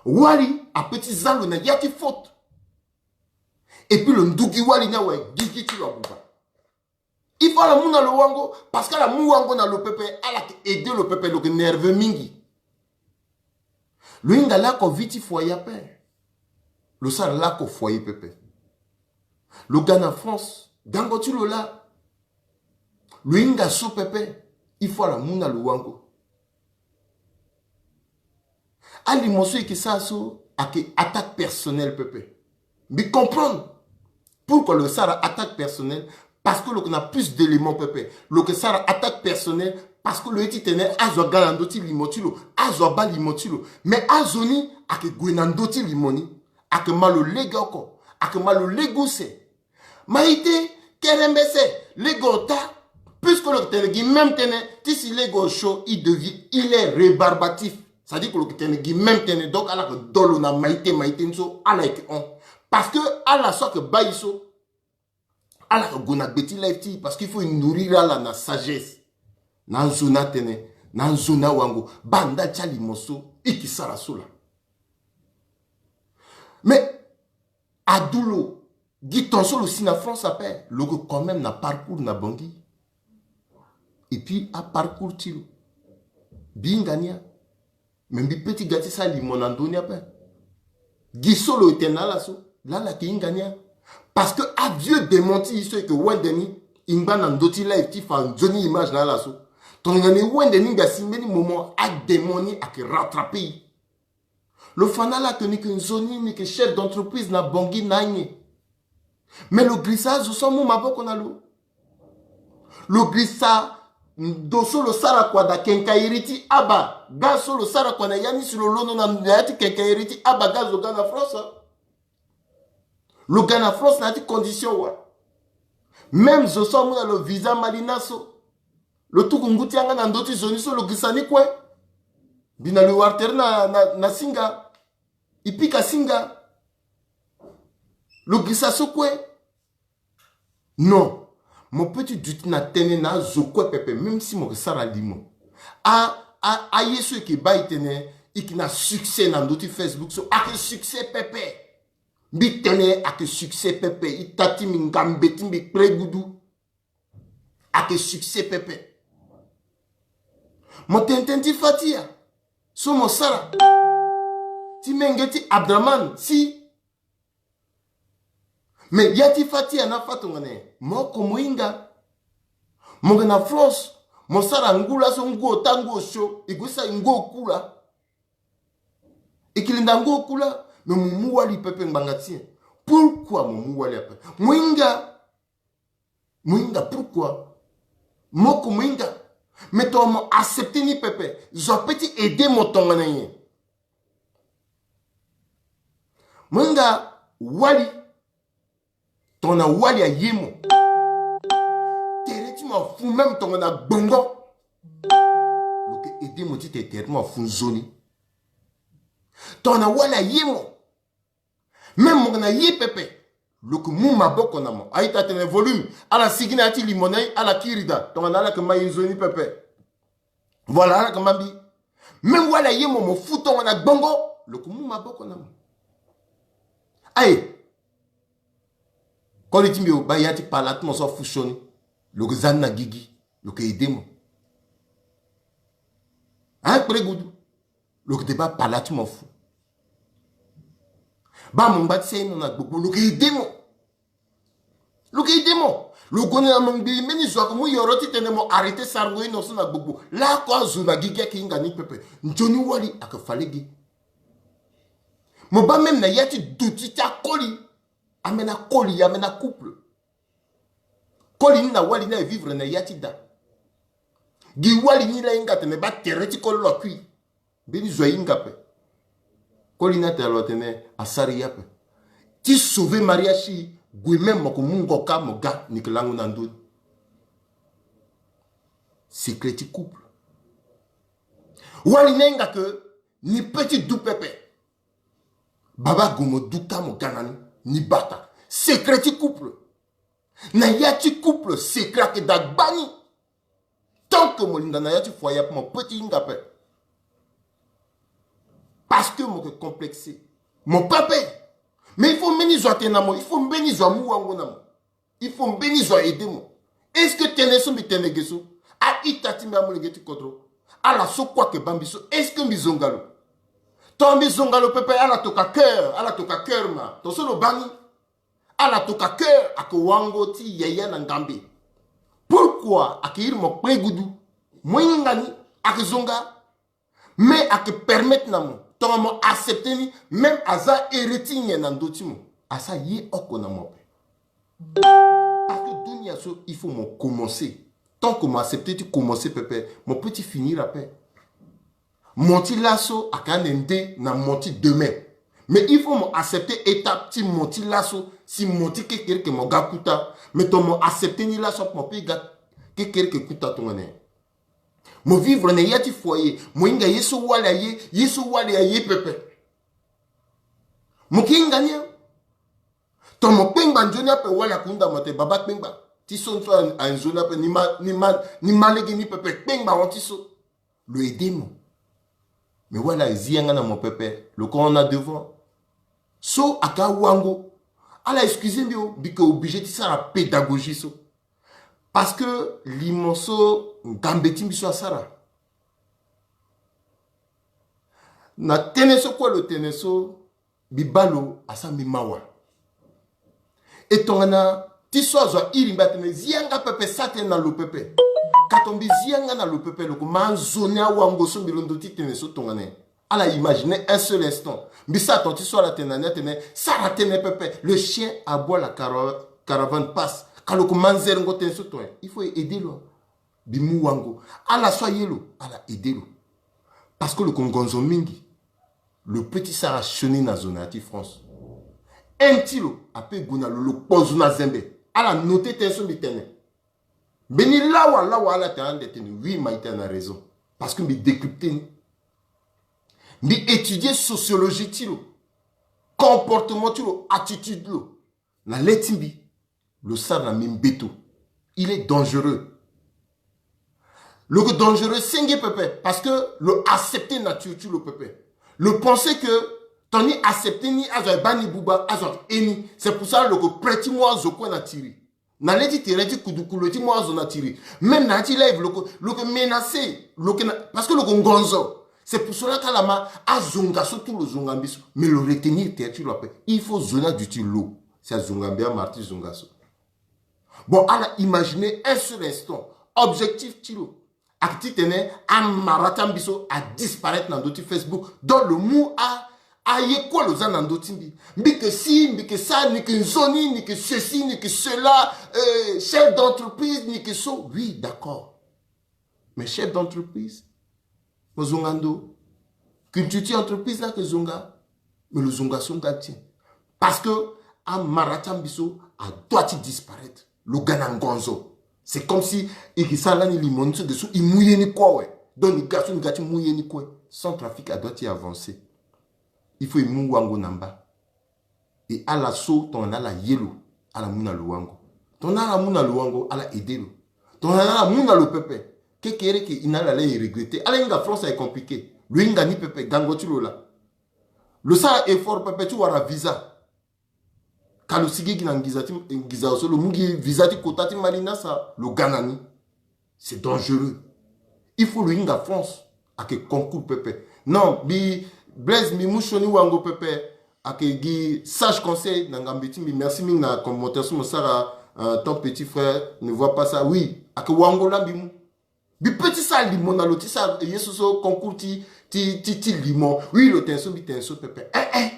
Wali ape ti za lo na ya ti faute. Et puis lo ndugi Wali ni awe gigi ti lo abuba. Il faut ala mu na lo wango, parce que ala mu wango na lo pepe, ala ke aide lo pepe, lo ke nerveux mingi. Lo hinga lako vie ti foyer ape. Lo sara lako foyer pepe. Lo ga na France, gango ti lo laa. Lo hinga so pepe, il faut ala mu na lo wango. Alimo so e ke sara so ayeke attaque personnelle pepe. Mbi comprendre pourquoi lo sara attaque personnelle, parce que lo ke na plus d'éléments pepe. Lo ke sara attaque personnelle parce que lo ye ti tene azo aga na ndö ti limo ti lo, azo abaa limo ti lo. Mais azo ni ayeke gue na ndö ti limo ni, ayeke ma lo lege oko, ayeke ma lo lege use. Maïté, kerembese, lege ota. Puisque lo ke tene gi même tënë, ti si lege osio, il devient, il est rébarbatif. C'est-à-dire que lo ke tene gi même tënë, donc ala ke do lo na maïté, maïté ni so ala yeke hon. Parce que ala so ayeke baa e so, ala ke gue na gbe ti live ti e, parce qu'il faut e nourrir ala na sagesse, na anzoni atënë, na anzoni awango. Baa ndali ti alimo so e ke sara so laa. Mais adu lo gi ton so lo si na France ape, lo ke quand même na parcours na Bangui. Et puis aparcours ti lo, mbi hinga ni ya. Mais mbi pe ti ga ti sara limo na ndö ni ape. Gi so lo tene na ala so, laa ala ke hinga ni ya. Parce que avieux démon ti e so e ke wende ni, e ngba na ndö ti live ti fa nzoni image na ala so. Tongana e wende ni, mbi asi mbeni moment adémon ni ayeke rattraper e. Lo fa na ala toni ke nzoni ni ke chef d'entreprise na Bangui na anyen. Mais lo girisa azo so amu maboko na lo. Lo girisa ndo so lo sara kua na quincaillerie ti Aba. Ga so lo sara kua na ya ni, si lo londo na ya ti quincaillerie ti Aba, ga zo ga na France. Lo ga na France na ya ti condition wa. Même zo so amu na lo visa Malina so, lo tuku ngu ti yanga na ndö ti zo ni so, lo girisa ni kue. Mbi na lo e wara tere na, na, na singa. E pika singa. Lo girisa so kue. Non. Mo pe ti duti na tënë na azo kue pepe, même si mo ke sara limo. A, a, aye so e ke baa e tene e ke na succès na ndö ti Facebook so, ayeke succès pepe. Mbi tene ayeke succès pepe. Ita ti mbi, ngambe ti mbi, kpre gudu. Ayeke succès pepe. Mo tene tënë ti Fatia so mo sara ti menge ti Abdraman si. Mais ya ti Fatia na fa tongana nyen? Mo oko mo hinga. Mo yeke na France, mo sara ngu laso, ngu ota, ngu osio, e gue sara e ngu oku laa. E ke linda ngu oku laa, mais mo mu Wali pepe ngbanga ti nyen? Pourquoi mo mu Wali ape? Mo hinga. Mo hinga, pourquoi? Mo oko mo hinga. Mais tongana mo accepter ni pepe, zo ape ti aider mo tongana nyen? Mo hinga wali, tongana wali aye mo, tere ti mo afu même tongana gbongo, lo yeke aider mo titene tere ti mo afu nzoni. Tongana wali aye mo, même mo yeke na ye pepe, lo yeke mu maboko na mo. A-ita atene volume, ala sigi na ya ti limo na ye, ala kiri daa. Tongana ala yeke ma ye nzoni pepe, voilà, ala yeke ma mbi. Même wali aye mo, mo fu tongana gbongo, lo yeke mu maboko na mo. Aye, koli ti mbi o, baa ya ti pala ti mo so afu sioni, lo yeke za ni na gigi, lo yeke aider mo. Akpere gudu, lo yeke de baa pala ti mo afu. Baa mo ngba ti sa ino na gbogbo, lo yeke aider mo. Lo yeke aider mo. Lo gue ni na mo ngbii, mbeni zo ayeke mu yoro titene mo arrêter sarango ino so na gbogbo. Laoko azo na gigi ayeke hinga ni pepe. Nzoni wali ayeke fa lege. Mo baa même na ya ti duti ti akoli, ambeni akoli, ambeni acouple. Koli ni na wali ni aye vivre na ya ti da. Gi wali ni laa ahinga atene baa tere ti koli lo akui. Mbeni zo ahinga ape. Koli ni atene lo atene asara ye ape. Ti sauver mariage ti, gue même mo yeke mu ngoka mo ga, ni yeke lango na ndö ni. Secret ti couple. Wali ni ahinga ke ni pe ti du pepe. Baba gue mo du ka mo ga na ni, ni bata. Secret ti couple. Na ya ti couple, secret ayeke daa gbani. Tant que mo linda na ya ti foyer ape, mo pe ti hinga ape. Parce que mo yeke complexé. Mo pe ape. Mais il faut mbeni zo atene na mo, il faut mbeni zo amu wango na mo. Il faut mbeni zo a-aider mo. Est-ce que tënë so mbi tene ge so, a-ita ti mbi, amolenge ti kodro, ala so kue ayeke baa mbi so, est-ce que mbi zonga lo? Tongana mbi zonga lo pepe, ala toka cœur, ala toka cœur ma. Tongaso lo baa ni. Ala toka cœur ayeke wango ti yaya na ngambe. Pourquoi? Ayeke iri mo kpe gudu. Mo hinga ni, ayeke zonga. Mais ayeke permettre na mo, tongana mo accepter ni, même aza ere ti nyen na ndö ti mo, asara ye oko na mo ape. Parce que dunia so, il faut mo commencer. Tant que mo accepter ti commencer pepe, mo pe ti finir ape. Mo ti laso ayeke ande nde na mo ti demain. Mais il faut mo accepter étape ti mo ti laso, si mo ti kekereke mo ga kuta. Mais tongana mo accepter ni laso, mo pe ga kekereke kuta tongana nyen? Mo vivre na ya ti foyer, mo hinga ye so wali aye, ye so wali aye pepe. Mo ke hinga ni. Tongana mo kpengba nzoni ape, wali akunda mo atene baba kpengba. Ti so nso a, a nzoni ape, ni ma, ni ma, ni ma lege ni pepe, kpengba hon ti so. Lo aider mo. Mais wali azi yanga na mo pepe, lo ko hon na devant. So ayeke awango. Ala excuser mbi o, mbi yeke obligé ti sara pédagogie so. Parce que limo so ngambe ti mbi so asara. Na tënë so kue lo tene so, mbi baa lo, asara mbi mawa. E tongana ti so azo airi mbi atene zi yanga pepe, sara tënë na lo pepe. Ka tongana mbi zi yanga na lo pepe, lo ko ma anzoni awango so mbi londo ti tene so tongana nyen? Ala imaginer un seul instant. Mbi sara tongana ti so ala tene na ni atene sara tënë pepe. Le chien aboie, la cara-, caravane passe. Ka lo ko ma nzerengo tënë so tongana nyen? Il faut e aider lo. Mbi mu wango. Ala so aye lo, ala aider lo. Parce que lo ko ngonzo mingi. Lo pe ti sara sioni na zo na ya ti France. Haine ti lo ape gue na lo, lo kpo zo na zembe. Ala noter tënë so mbi tene. Mbeni lawa lawa ala tene ande tene oui, Maïté a na raison. Parce que mbi décrypter ni. Mbi étudier sociologie ti lo, comportement ti lo, attitude ti lo. Na le ti mbi, lo sara na mbi mbeto. Il est dangereux. Lo yeke dangereux senge pepe, parce que lo accepter nature ti lo pepe. Lo penser que tongana ni accepter ni, azo ayeke baa ni buba, azo ayeke hê ni. C'est pour ça lo yeke prêt ti mu azo kue na tiri. Na le ti tere ti kuduku lo ti mu azo na tiri. Même na ya ti live lo yeke, lo yeke menacer, lo yeke na, parce que lo yeke ngonzo. C'est pour cela que ala ma azonga so tout lo zonga mbi so. Mais lo retenir tere ti lo ape. Il faut zo ni aduti lo si azonga mbi amara ti zonga so. Bon, ala imaginer un seul instant. Objectif ti lo ayeke titene amara ti ambi so adisparaître na ndö ti Facebook. Donc lo mu a, aye kue lo za na ndö ti mbi. Mbi yeke si, mbi yeke sa, ni yeke nzoni, ni yeke ceci, ni yeke cela, euh, chef d'entreprise, ni yeke so. Oui, d'accord. Mais chef d'entreprise, mo zonga ndo. Culture ti entreprise la ke zonga. Mais lo zonga so ndali ti. Parce que amara ti ambi so adoit ti disparaître. Lo ga na ngonzo. C'est comme si e ke sara lani limo ni so de so e mu ye ni kue awe. Donc ni ga so ni ga ti mu ye ni kue. Centrafrique adoit ti avancer. Il faut e mu wango na mba. E ala so tongana ala ye lo, ala mu na lo wango. Tongana ala mu na lo wango, ala aide lo. Tongana ala mu na lo pepe, kekereke e na ala laa e regretter. Ala hinga France aye compliqué. Lo hinga ni pepe, gango ti lo laa. Lo sara effort pepe ti wara visa. Ka lo sigigi na nginza ti, nginza so lo mu gi visa ti kota ti Mali ni asa, lo ga na ni. C'est dangereux. Il faut lo hinga France. Ayeke concours pepe. Non, mbi Blaise, mbi mu sioni wango pepe. Ayeke gi sage conseil na ngambe ti mbi. Merci mingi na commentaire so mo sara, euh, ton petit frère ne voit pas ça. Oui, ayeke wango laa mbi mu. Mbi peut ti sara limo na lo ti sara ye so so concours ti, ti, ti, ti limo. Oui, lo tene so mbi tene so pepe. Eh, eh.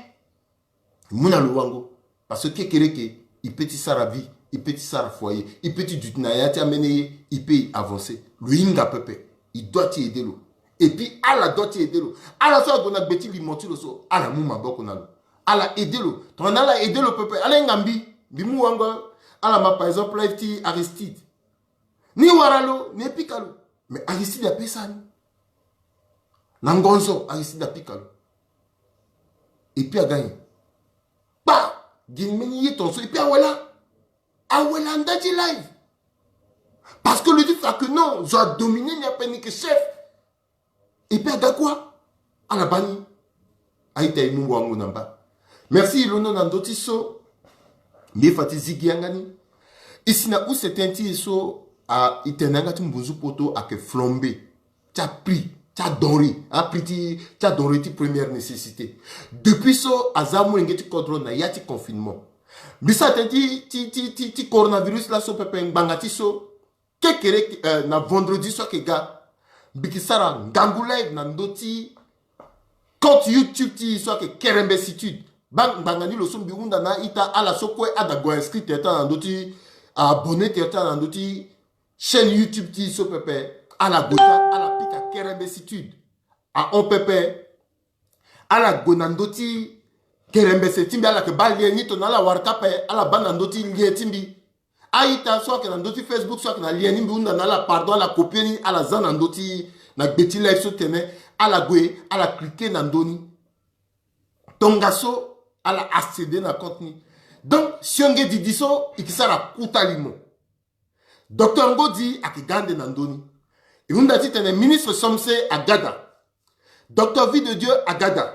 Mu na lo wango. Parce que kekereke, e peut ti sara vie, e peut ti sara foyer, e peut ti duti na ya ti amene ye, e peut e avancer. Lo hinga pepe, e doit ti aide lo. Et puis ala doit ti aide lo. Ala so ague na gbe ti limo ti lo so, ala mu maboko na lo. Ala aide lo. Tongana ala aide lo pepe, ala hinga mbi, mbi mu wango. Ala ma par exemple live ti Aristide. Ni wara lo, ni pika lo. Mais Aristide ape sara ni. Na ngonzo, Aristide apika lo. Et puis aga nyen? Kpa, gi mbeni ye tongaso, et puis awela. Awela nda ti live. Parce que lo di fa que non, zo adominer ni ape ni ke chef. Et puis aga kua. Ala baa ni. A-ita, e mu wango na mba. Merci, e londo na ndö ti so. Mbi fa ti zi gi yanga ni. E si na use tënë ti e so, a, e tene yanga ti mbunzu poto ayeke flamber. Ti aprix, ti adenrée, aprix ti, ti adenrée ti première nécessité. Depuis so, aza amolenge ti kodro na ya ti confinement. Mbi sara tënë ti, ti, ti, ti, ti coronavirus laso pepe ngbanga ti so. Kekereke, euh, na vendredi so ayeke ga, mbi ke sara ngangu live na ndö ti compte YouTube ti e so ayeke Kerembe Situde. Baa ngbanga ni lo so mbi hunda na a-ita, ala so kue ada gue inscrit tere ti ala na ndö ti, abonné tere ti ala na ndö ti chaîne YouTube ti e so pepe. Ala gue ti ala, ala pika Kerembe Situde. Ahon pepe. Ala gue na ndö ti Kerembe Situde ti mbi, ala yeke baa lien ni, tongana ala wara kâ ape, ala baa na ndö ti lien ti mbi. A-ita so ayeke na ndö ti Facebook so ayeke na lien ni mbi hunda na ala, pardon, ala copier ni, ala za na ndö ti, na gbe ti live so tene, ala gue, ala cliquer na ndö ni. Tongaso, ala accéder na compte ni. Donc, sionge didi so, e ke sara kota limo. Docteur Ngodi ayeke ga ande na ndö ni. E hunda titene ministre Somse aga daa. Docteur Vie de Dieu aga daa.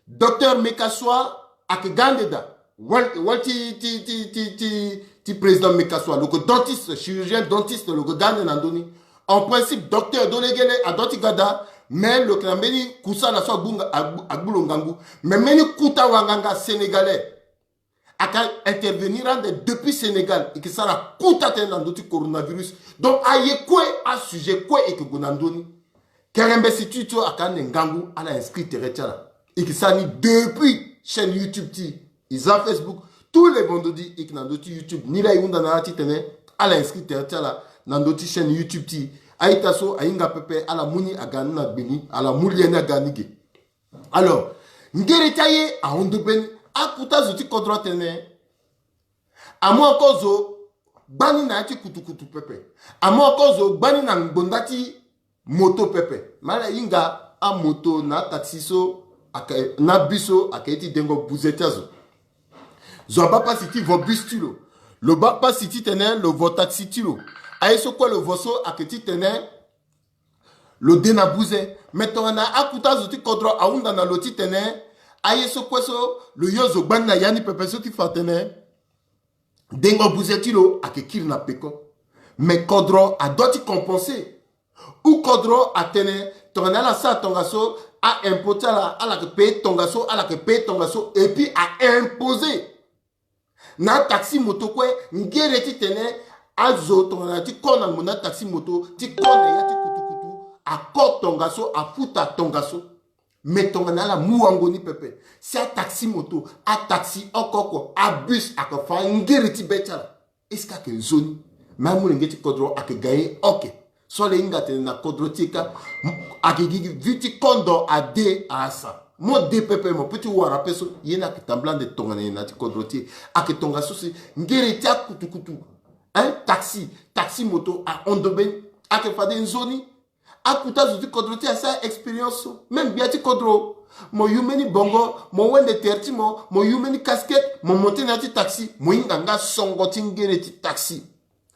Docteur Mekasua ayeke ga ande daa. Wali, wali ti, ti, ti, ti, ti, ti président Mekasua, lo yeke dentiste, chirurgien dentiste, lo yeke ga ande na ndö ni. En principe, docteur Dolegele adoit ti ga daa, mais lo yeke na mbeni kusala so agbu nga, agbu, agbu lo ngangu. Mais mbeni kota wanganga sénégalais ayeke intervenir ande depuis Sénégal, e ke sara kota tënë na ndö ti coronavirus. Donc aye kue, asujet kue e ke gue na ndö ni. Kerembe Situde so ayeke ande ngangu, ala inscrit tere ti ala. E ke sara ni depuis chaîne YouTube ti e. E za Facebook, tous les vendredis e ke na ndö ti YouTube. Ni laa e hunda na ala titene ala inscrit tere ti ala na ndö ti chaîne YouTube ti e. A-ita so ahinga pepe, ala mu ni aga ni na gbe ni, ala mu lien ni aga ni ge. Alors, ngere ti aye ahon ndo mbeni. Akota zo ti kodro atene, amu oko zo gbani na ya ti kutukutu pepe. Amu oko zo gbani na ngbonda ti moto pepe. Me ala hinga amoto na ataxi so ayeke, na abus so ayeke ye ti dengo buze ti azo. Zo abaa pasi ti vo bus ti lo. Lo baa pasi titene lo vo taxi ti lo. Aye so kue lo vo so ayeke titene lo de na buze. Me tongana akota zo ti kodro ahunda na lo titene aye so kue so lo yo zo gbani na ya ni pepe so ti fa atene dengo buze ti lo ayeke kiri na peko. Me kodro adoit ti compenser. Ou kodro atene tongana ala sara tongaso, a-impôt ti ala, ala yeke payer tongaso, ala yeke payer tongaso, et puis a-imposer na ataxi moto kue, ngere titene azo tongana ti ko na ngbonda ataxi moto, ti ko na ya ti kutukutu, ako tongaso, afuta tongaso. Me tongana ala mu wango ni pepe, si ataxi moto, ataxi oko oko, abus ayeke fa ngere ti be ti ala. Est-ce que ayeke nzoni? Me amolenge ti kodro ayeke ga ye, ok. So ala hinga atene na kodro ti e kâ, m- ayeke gi gi vi ti kondo ade asa. Mo de pepe mo pe ti wara pe so ye ni ayeke tambula ande tongana nyen na ya ti kodro ti e. Ayeke tongaso si ngere ti akutukutu, hein, taxi, taxi moto ahon be ni. Ayeke fade nzoni. Akuta zo ti kodro ti e asara expérience so. Même gbia ti kodro, mo yu mbeni bongo, mo wende tere ti mo, mo yu mbeni casquette, mo monte na ya ti taxi, mo hinga nga songo ti ngere ti taxi.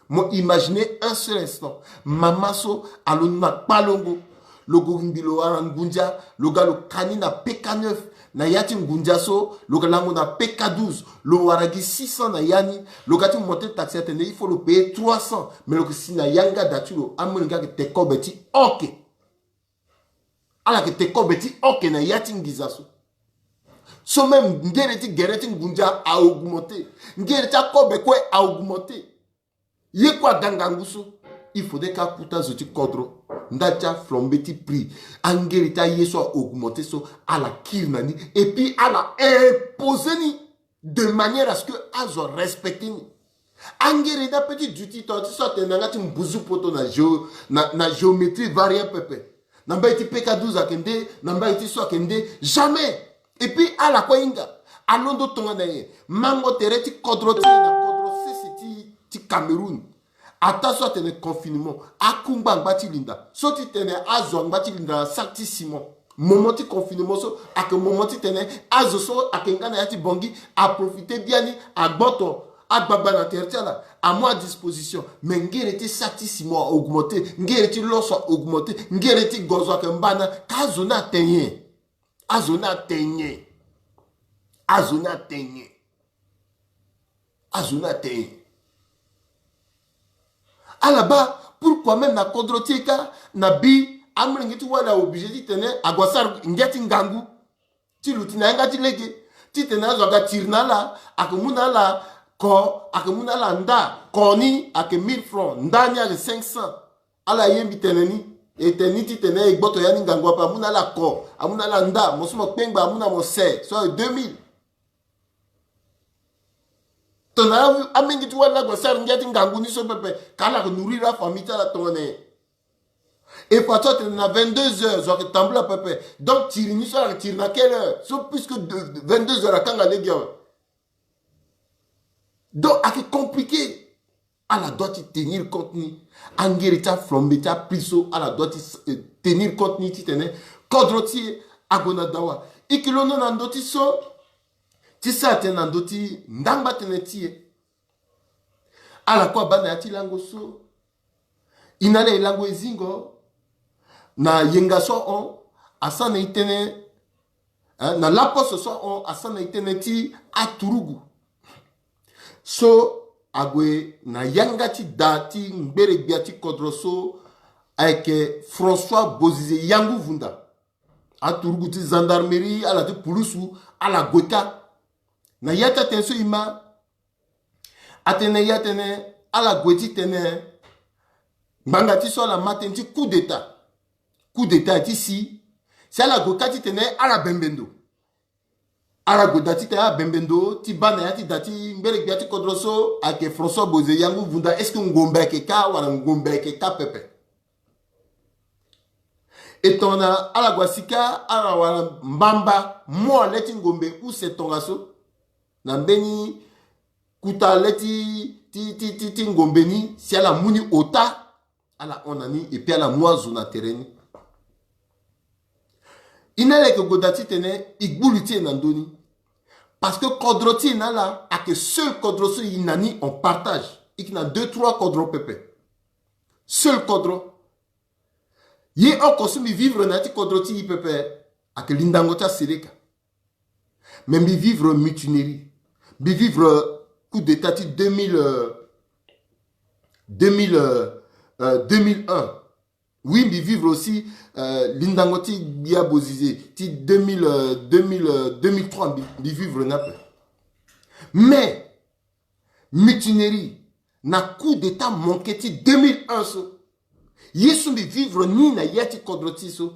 Mo imaginer un seul instant. Mama so alondo na kpalongo. Lo gue ngbi lo wara ngunza, lo ga lo ka ni na P K neuf. Na ya ti ngunza so, lo ga lango na P K douze. Lo wara gi six cents na ya ni. Lo ga ti monter taxi atene il faut lo payer trois cents. Mais lo yeke si na yanga da ti lo, amolenge ayeke te kobe ti oke. Ala yeke te kobe ti oke na ya ti nginza so. So même ngere ti gere ti ngunza a augmenter. Ngere ti akobe kue a augmenter. Ye kue aga ngangu so. Il faudrait que akuta zo ti kodro, nda ti aflambe ti prix, angere ti aye so a augmenter so, ala kiri na ni. Et puis ala imposer ni de manière à ce que azo a respecter ni. Angere ni ape ti duti tonga ti so atene na nga ti mbuzu poto na géo, na, na géométrie variable pepe. Na mbai ti P K douze ayeke nde, na mbai ti so ayeke nde. Jamais. Et puis ala kue ahinga alondo tongana nyen? Mango tere ti kodro ti e na kodro sese ti, ti Cameroun. Ataa so atene confinement, akungba angba ti linda. So ti tene azo angba ti linda na sac ti ciment. Moment ti confinement so ayeke moment ti tene azo so ayeke nga na ya ti Bangui aprofiter biani, agboto, agbagba na tere ti ala, amu adisposition. Mais ngere ti sac ti ciment a augmenter, ngere ti loso a augmenter, ngere ti gozo ayeke mba na. Ka azo ni ate nyen? Azo ni ate nyen? Azo ni ate nyen? Azo ni ate nyen? Ala baa, pourquoi même na kodro ti e kâ, na bi amolenge ti wali a obligé ti tene ague asara ngia ti ngangu ti luti na yanga ti lege, ti tene azo aga tiri na ala, ayeke mu na ala ko, ayeke mu na ala nda. Ko ni ayeke mille francs, nda ni ayeke cinq cents. Ala ye mbi tene ni. E tene ni ti tene e gboto ya ni ngangu ape, amu na ala ko, amu na ala nda, mo so mo kpengba amu na mo se so ayeke deux mille. Tongana amenge ti wali la ague asara ngia ti ngangu ni so pepe, ka ala yeke nourrir afamille ti ala tongana nyen? E fa so atene na vingt-deux heures zo ayeke tambula pepe. Donc tiri ni so ala yeke tiri na quelle heure? So puisque de, de vingt-deux heures akanga lege awe. Donc ayeke compliqué. Ala doit ti tenir compte ni. Angere ti aflambe ti aprix so, ala doit ti, eh, tenir compte ni ti tene kodro ti e ague na dawa. E yeke londo na ndö ti so ti sara tënë na ndö ti ndangba tënë ti e. Ala kue abaa na ya ti lango so. E na ala e lango e zingo na yenga so ahon, asara na e tënë, eh, na laposo so ahon, asara na e tënë ti aturugu. So ague na yanga ti da ti ngbere-gbia ti kodro so ayeke François Bozizé Yangou Vunda. Aturugu ti gendarmerie, ala ti pulusu, ala gue kâ. Na ya ti atënë so e ma, atene, e atene ala gue ti tene ngbanga ti so ala ma tënë ti coup d'état. Coup d'état aye ti si. Si ala gue kâ ti tene ala bembe ndo. Ala gue da ti tene ala bembe ndo ti baa na ya ti da ti ngbere-gbia ti kodro so ayeke François Bozizé Yangou Vunda, est-ce que ngombe ayeke kâ wala ngombe ayeke kâ pepe? E tongana ala gue asi kâ, ala wara mbamba mu ale ti ngombe use tongaso na mbeni kuta le ti, ti, ti, ti, ti ngombe ni, si ala mu ni ota, ala hon na ni, et puis ala mu azo na tere ni. E na ala yeke gue da ti tene e gbu li ti e na ndö ni. Parce que kodro ti e na ala ayeke seul kodro so e na ni en partage. E yeke na deux, trois kodro pepe. Seul kodro. Ye oko so mbi vivre na ya ti kodro ti e pepe ayeke lindango ti aseleka. Mais mbi vivre mutinerie. Mbi vivre coup d'état ti deux mille, euh, deux mille, euh, euh, deux mille un. Oui, mbi vivre aussi, euh, lindango ti gbia Bozizé ti deux mille, euh, deux mille, euh, deux mille trois, mbi, mbi vivre ni ape. Mais mutinerie na coup d'état manqué ti deux mille un so, ye so mbi vivre ni na ya ti kodro ti e so,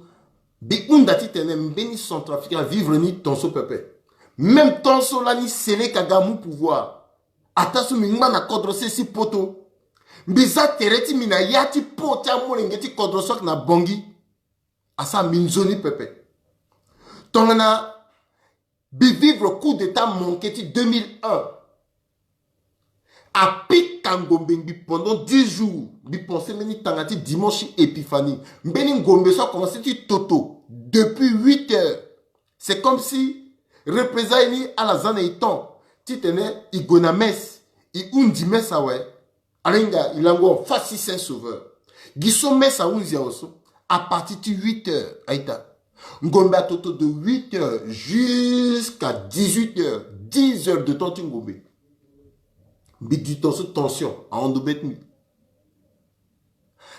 mbi hunda ti tene mbeni centrafricain avivre ni ton so pepe. Même temps so lani seleka aga amu pouvoir, ataa so mbi ngba na kodro sese poto, Mbi za tere ti mbi na ya ti po ti amolenge ti kodro so ayeke na Bangui. Asara mbi nzoni pepe. Tongana mbi vivre coup d'état manqué ti deux mille un, apika ngombe ngbi pendant dix jours. Mbi pense mbeni tanga ti dimanche Épiphanie, mbeni ngombe so akomense ti toto depuis huit heures. C'est comme si représailles ni ala za na e temps titene e gue na messe, e hunzi messe awe. Ala hinga e lango en face ti Saint Sauveur. Gi so messe ahunzi awe so, à partir ti huit heures, a-ita, ngombe atoto de huit heures jusqu'à dix-huit heures, dix heures de temps ti ngombe. Mbi di ton so tension ahon ndo be ti mbi.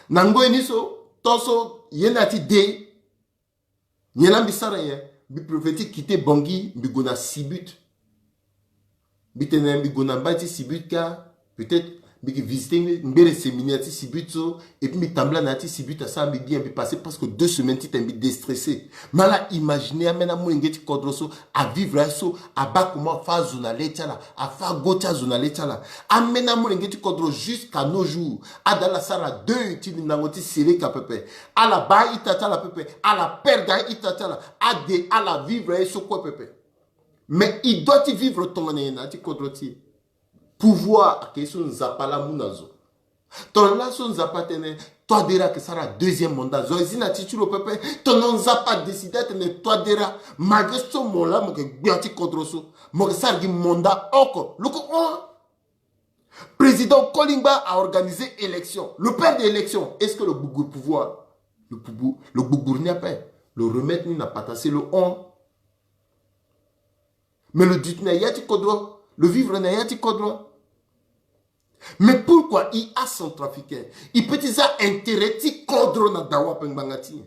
Na ngoi ni so, ton so ye na ya ti de, nyen la mbi sara nyen? Mbi préfère ti quitter Bangui, mbi gue na Sibut. Mbi tene mbi gue na mbai ti Sibut ka, peut-être mbi ke visiter ngbere séminaire ti Sibut so, et puis mbi tambula na ya ti Sibut asara mbi bien, mbi passer presque deux semaines titene mbi déstresser. Mais ala imaginer ameni amolenge ti kodro so, avivre aye so, abaa comment afa azo na le ti ala, afa ago ti azo na le ti ala. Ameni amolenge ti kodro jusqu'à nos jours, ada ala sara deuil ti lindango ti Seleka pepe. Ala baa a-ita ti ala pepe, ala perdre a-ita ti ala, ade ala vivre aye so kue pepe. Mais e doit ti vivre tongana nyen na ya ti kodro ti e? Pouvoir ayeke ye so Nzapa laa amu na zo. Tongana laso Nzapa atene Touadéra ayeke sara deuxième mandat, zo aye zi na ya ti ti lo pepe. Tongana Nzapa adécide atene Touadéra, malgré so mo laa mo yeke gbia ti kodro so, mo yeke sara gi mandat oko, lo yeke hon. Président Kolingba a organisé élection. Lo perdre élection. Est-ce que lo gbugbu pouvoir? Lo gbugbu, lo gbugbu ni ape. Lo remettre ni na patasse, lo hon. Mais lo duti na ya ti kodro, lo vivre na ya ti kodro. Mais pourquoi e a centrafricain, e peut ti za intérêt ti kodro na dawa ape ngbanga ti e?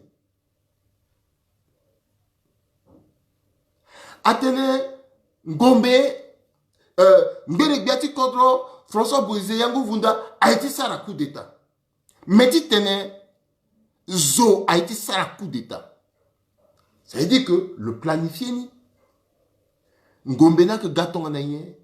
Atene ngombe, euh, ngbene gbia ti kodro François Bozizé Yango Vunda aye ti sara coup d'état. Mais titene zo aye ti sara coup d'état, ça veut dire que lo planifier ni. Ngombe ni ayeke ga tongana nyen?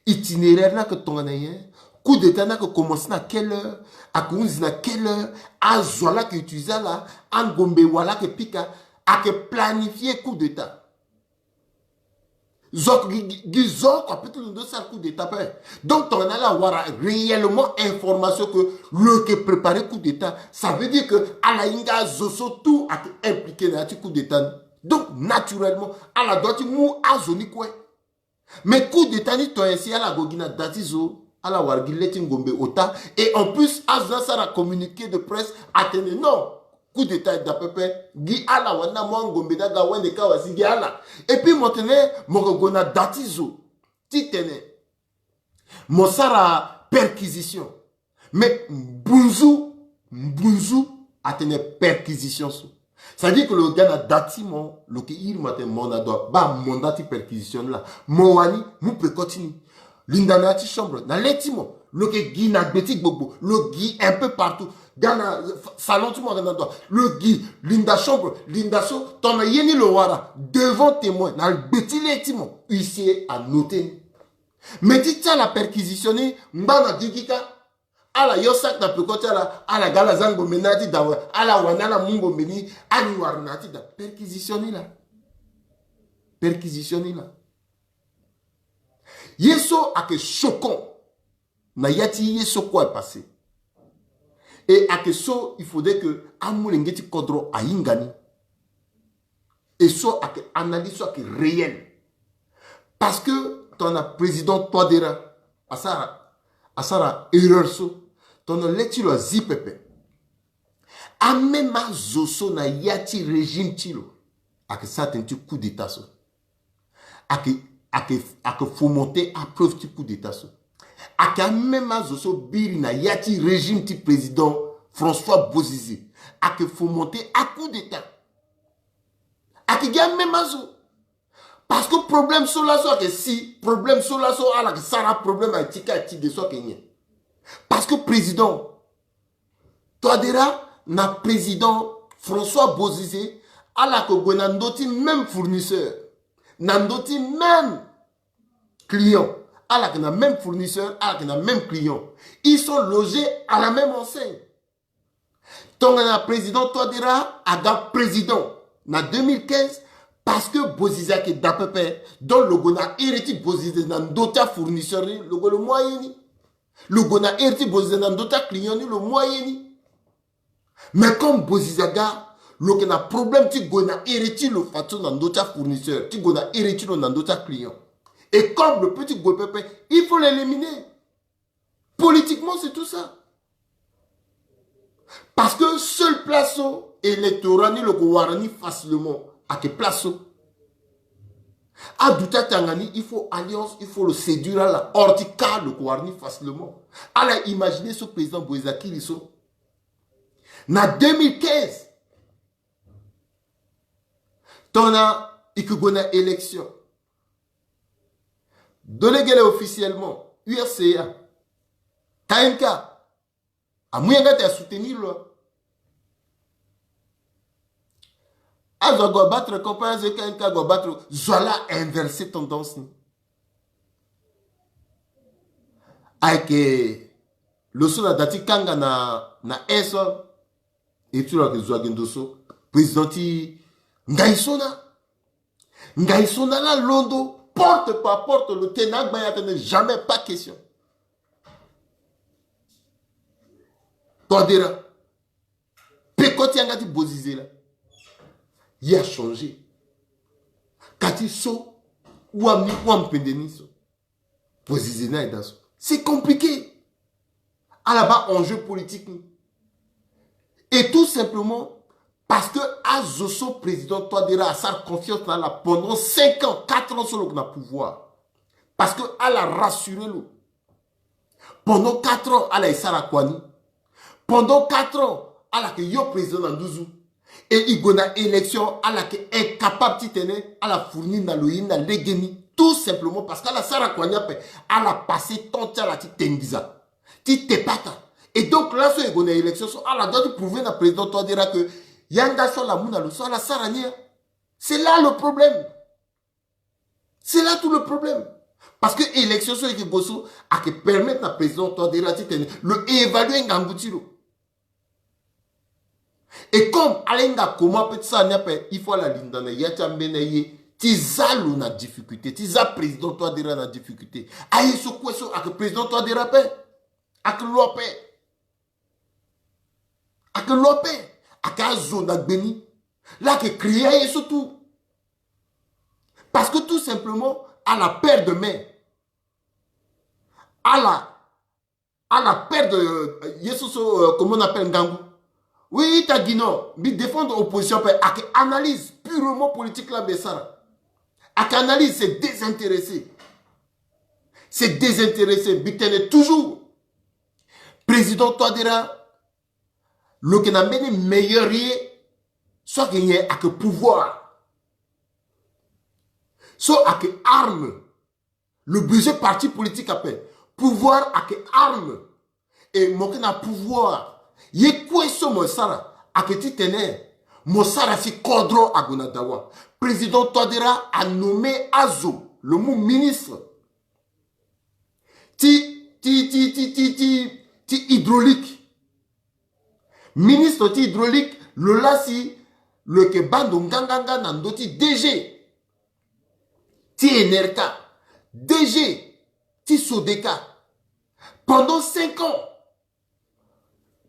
Itinéraire ni ayeke tongana nyen? Coup d'état ni ayeke commencer na quelle heure? Ayeke hunzi na quelle heure? Azo ala ayeke utiliser ala, angombe wala ayeke pika, ayeke planifier coup d'état. Zo ayeke gi, gi, gi zo oko apeut ti londo ti sara coup d'état ape. Donc tongana ala wara réellement information que lo yeke préparer coup d'état, ça veut dire que ala hinga azo so tout ayeke impliqué na ya ti coup d'état ni. Donc naturellement ala doit ti mu azo ni kue. Mais coup d'état ni tonga si ala gue gi na da ti zo, ala wara gi le ti ngombe ota. Et en plus azo ni asara communiqué de presse atene non, coup d'état aye daa pepe. Gi ala wani amu angombe ni aga wande ka wasi gi ala. Et puis mo tene mo yeke gue na da ti zo titene mo sara perquisition. Mais mbunzu, mbunzu atene perquisition so, c'est-à-dire que lo ga na da ti mo, lo yeke iri mo atene mo na droit baa mandat ti perquisition ni laa. Mo wani mu peko ti ni, linda na ya ti chambre na le ti mo. Lo yeke gi na gbe ti gbogbo, lo gi un peu partout. Ga na salon ti mo ayeke na droit, lo gi, linda chambre, linda so, tongana ye ni lo wara devant témoin na gbe ti le ti mo, huissier anoté ni. Mais ti ti ala perquisition ni, ngba na gigi ka. Ala yo sac na peko ti ala, ala ga ala za ngombe na ya ti da awe, ala wani ala mu ngombe ni, ani wara na ya ti da. Perquisition ni laa. Perquisition ni laa. Ye so ayeke choquant na ya ti ye so kue aye passé. Et ayeke so il faudrait que amolenge ti kodro ahinga ni. Et so ayeke analyse so ayeke réel. Parce que tongana président Touadéra asara, asara erreur so, tongana le ti lo azi pepe, ameme azo so na ya ti régime ti lo ayeke sara tënë ti coup d'état so. Ayeke, ayeke, ayeke fomenter apreuve ti coup d'état so. Ayeke ameme azo so biri na ya ti régime ti président François Bozizé ayeke fomenter a coup d'état. Ayeke gi ameme azo. Parce que problème so laso ayeke si, problème so laso ala yeke sara, problème aye ti ka aye ti ge so ayeke nyen? Parce que président Touadéra na président François Bozizé, ala yeke gue na ndö ti même fournisseur, na ndö ti même client, ala yeke na même fournisseur, ala yeke na même client. Ils sont logés à la même enseigne. Tongana président Touadéra aga président na deux mille quinze, parce que Bozizé ayeke daa pepe. Donc lo gue na iri ti Bozizé na ndö ti afournisseur ni, lo gue lo mu aye ni. Lo gue na iri ti Bozizé na ndö ti aclient ni, lo mu aye ni. Mais comme Bozizé aga, lo yeke na problème ti gue na iri ti lo fadeso na ndö ti afournisseur, ti gue na iri ti lo na ndö ti aclient. Et comme lo peut ti gue pepe, il faut l'éliminer. Politiquement, c'est tout ça. Parce que seule place so électorat ni lo ko wara ni facilement, ayeke place so. Aduta tanga ni, il faut alliance, il faut lo séduire ala. Or ti ka lo ko wara ni facilement. Ala imaginer so président Bozizé akiri so. Na deux mille quinze, tongana i ke gue na élection, donné gele officiellement, U R C A, K M K, amu yanga ti asoutenir lo. Azo ague abattre campagne, azo K M K ague abattre, zo ala inverser tendance ni. Ayeke lo so na da ti kanga na, na est so. Et ti lo ayeke zo ayeke ndo so président ti ngai so na. Ngai so na la londo, porte par porte, lo tene na agba ye atene jamais, pas question. Touadéra. Peko ti yanga ti Bozizé la. Ye achangé. Ka ti so, wam ni, wam pende ni so. Bozizé ni aye daa so. C'est compliqué. Ala baa enjeu politique ni. Et tout simplement, parce que azo so président Touadéra asara confiance na ala pendant cinq ans, quatre ans so lo yeke na pouvoir. Parce que ala rassurer lo. Pendant quatre ans, ala e sara kua ni. Pendant quatre ans, ala yeke yo président na nduzu. Et i gue na élection, ala yeke incapable titene ala fournir na lo ye ni na legeni. Tout simplement parce que ala sara kua ni ape, ala passer temps ti ala ti te nginza, ti te pata. Et donc laso e gue na élection so, ala doit ti prouver na président Touadéra que yanga so ala mu na lo so, ala sara ni, hein. C'est là le problème. C'est là tout le problème. Parce que élection so e yeke gue so ayeke permettre na président Touadéra titene lo évaluer ngangu ti lo. Et comme ala hinga comment peut ti sara ni ape, il faut ala linda na ya ti ambeni aye ti za lo na difficulté, ti za président Touadéra na difficulté. Aye so kue so ayeke président Touadéra ape. Ayeke lo ape. Ayeke lo ape. Ayeke azo na gbe ni. Laa ayeke créer aye so tout. Parce que tout simplement, ala perdre main. Ala, ala perdre, euh, ye so so, euh, comment on appelle, ngangu. Oui, ita gi non, mbi défendre opposition ape, ayeke analyse purement politique laa mbi e sara. Ayeke analyse, c'est désintéressé. C'est désintéressé, mbi tene toujours. Président Touadéra, lo yeke na mbeni meilleur ye, so ayeke nyen? Ayeke pouvoir. So ayeke arme. Lo besoin parti politique ape. Pouvoir ayeke arme. E mo yeke na pouvoir, ye kue so mo sara ayeke titene mo sara si kodro ague na dawa. Président Touadéra a nommé azo, lo mu ministre ti, ti, ti, ti, ti, ti, ti hydraulique. Ministre ti hydraulique, lo laa si lo yeke baa ndo nganganga na ndö ti D G ti Enerca, D G ti Sodeca. Pendant cinq ans,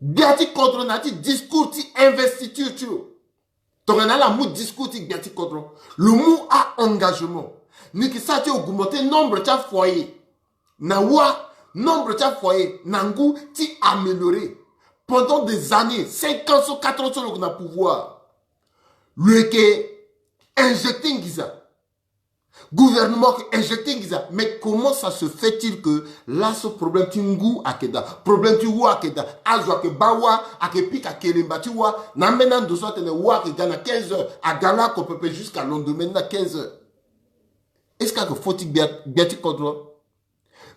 gbia ti kodro na ya ti discours ti investiture ti lo. Tongana ala mu discours ti gbia ti kodro, lo mu a-engagement. Ni yeke sara ti augmenter nombre ti afoyer. Na wâ, nombre ti afoyer na ngu ti améliorer. Pendant des années, cinq ans so, quatre ans so lo yeke na pouvoir, lo yeke injecter nginza. Gouvernement ayeke injecter nginza. Mais comment ça se fait-il que laso problème ti ngu ayeke daa, problème ti wâ ayeke daa, azo ayeke baa wâ, ayeke pika kelemba ti wâ, na ambeni ando so atene wâ ayeke ga na quinze heures, aga lako pepe jusqu'à lendemain ni na quinze heures? Est-ce que ayeke faute ti gbia, gbia ti kodro?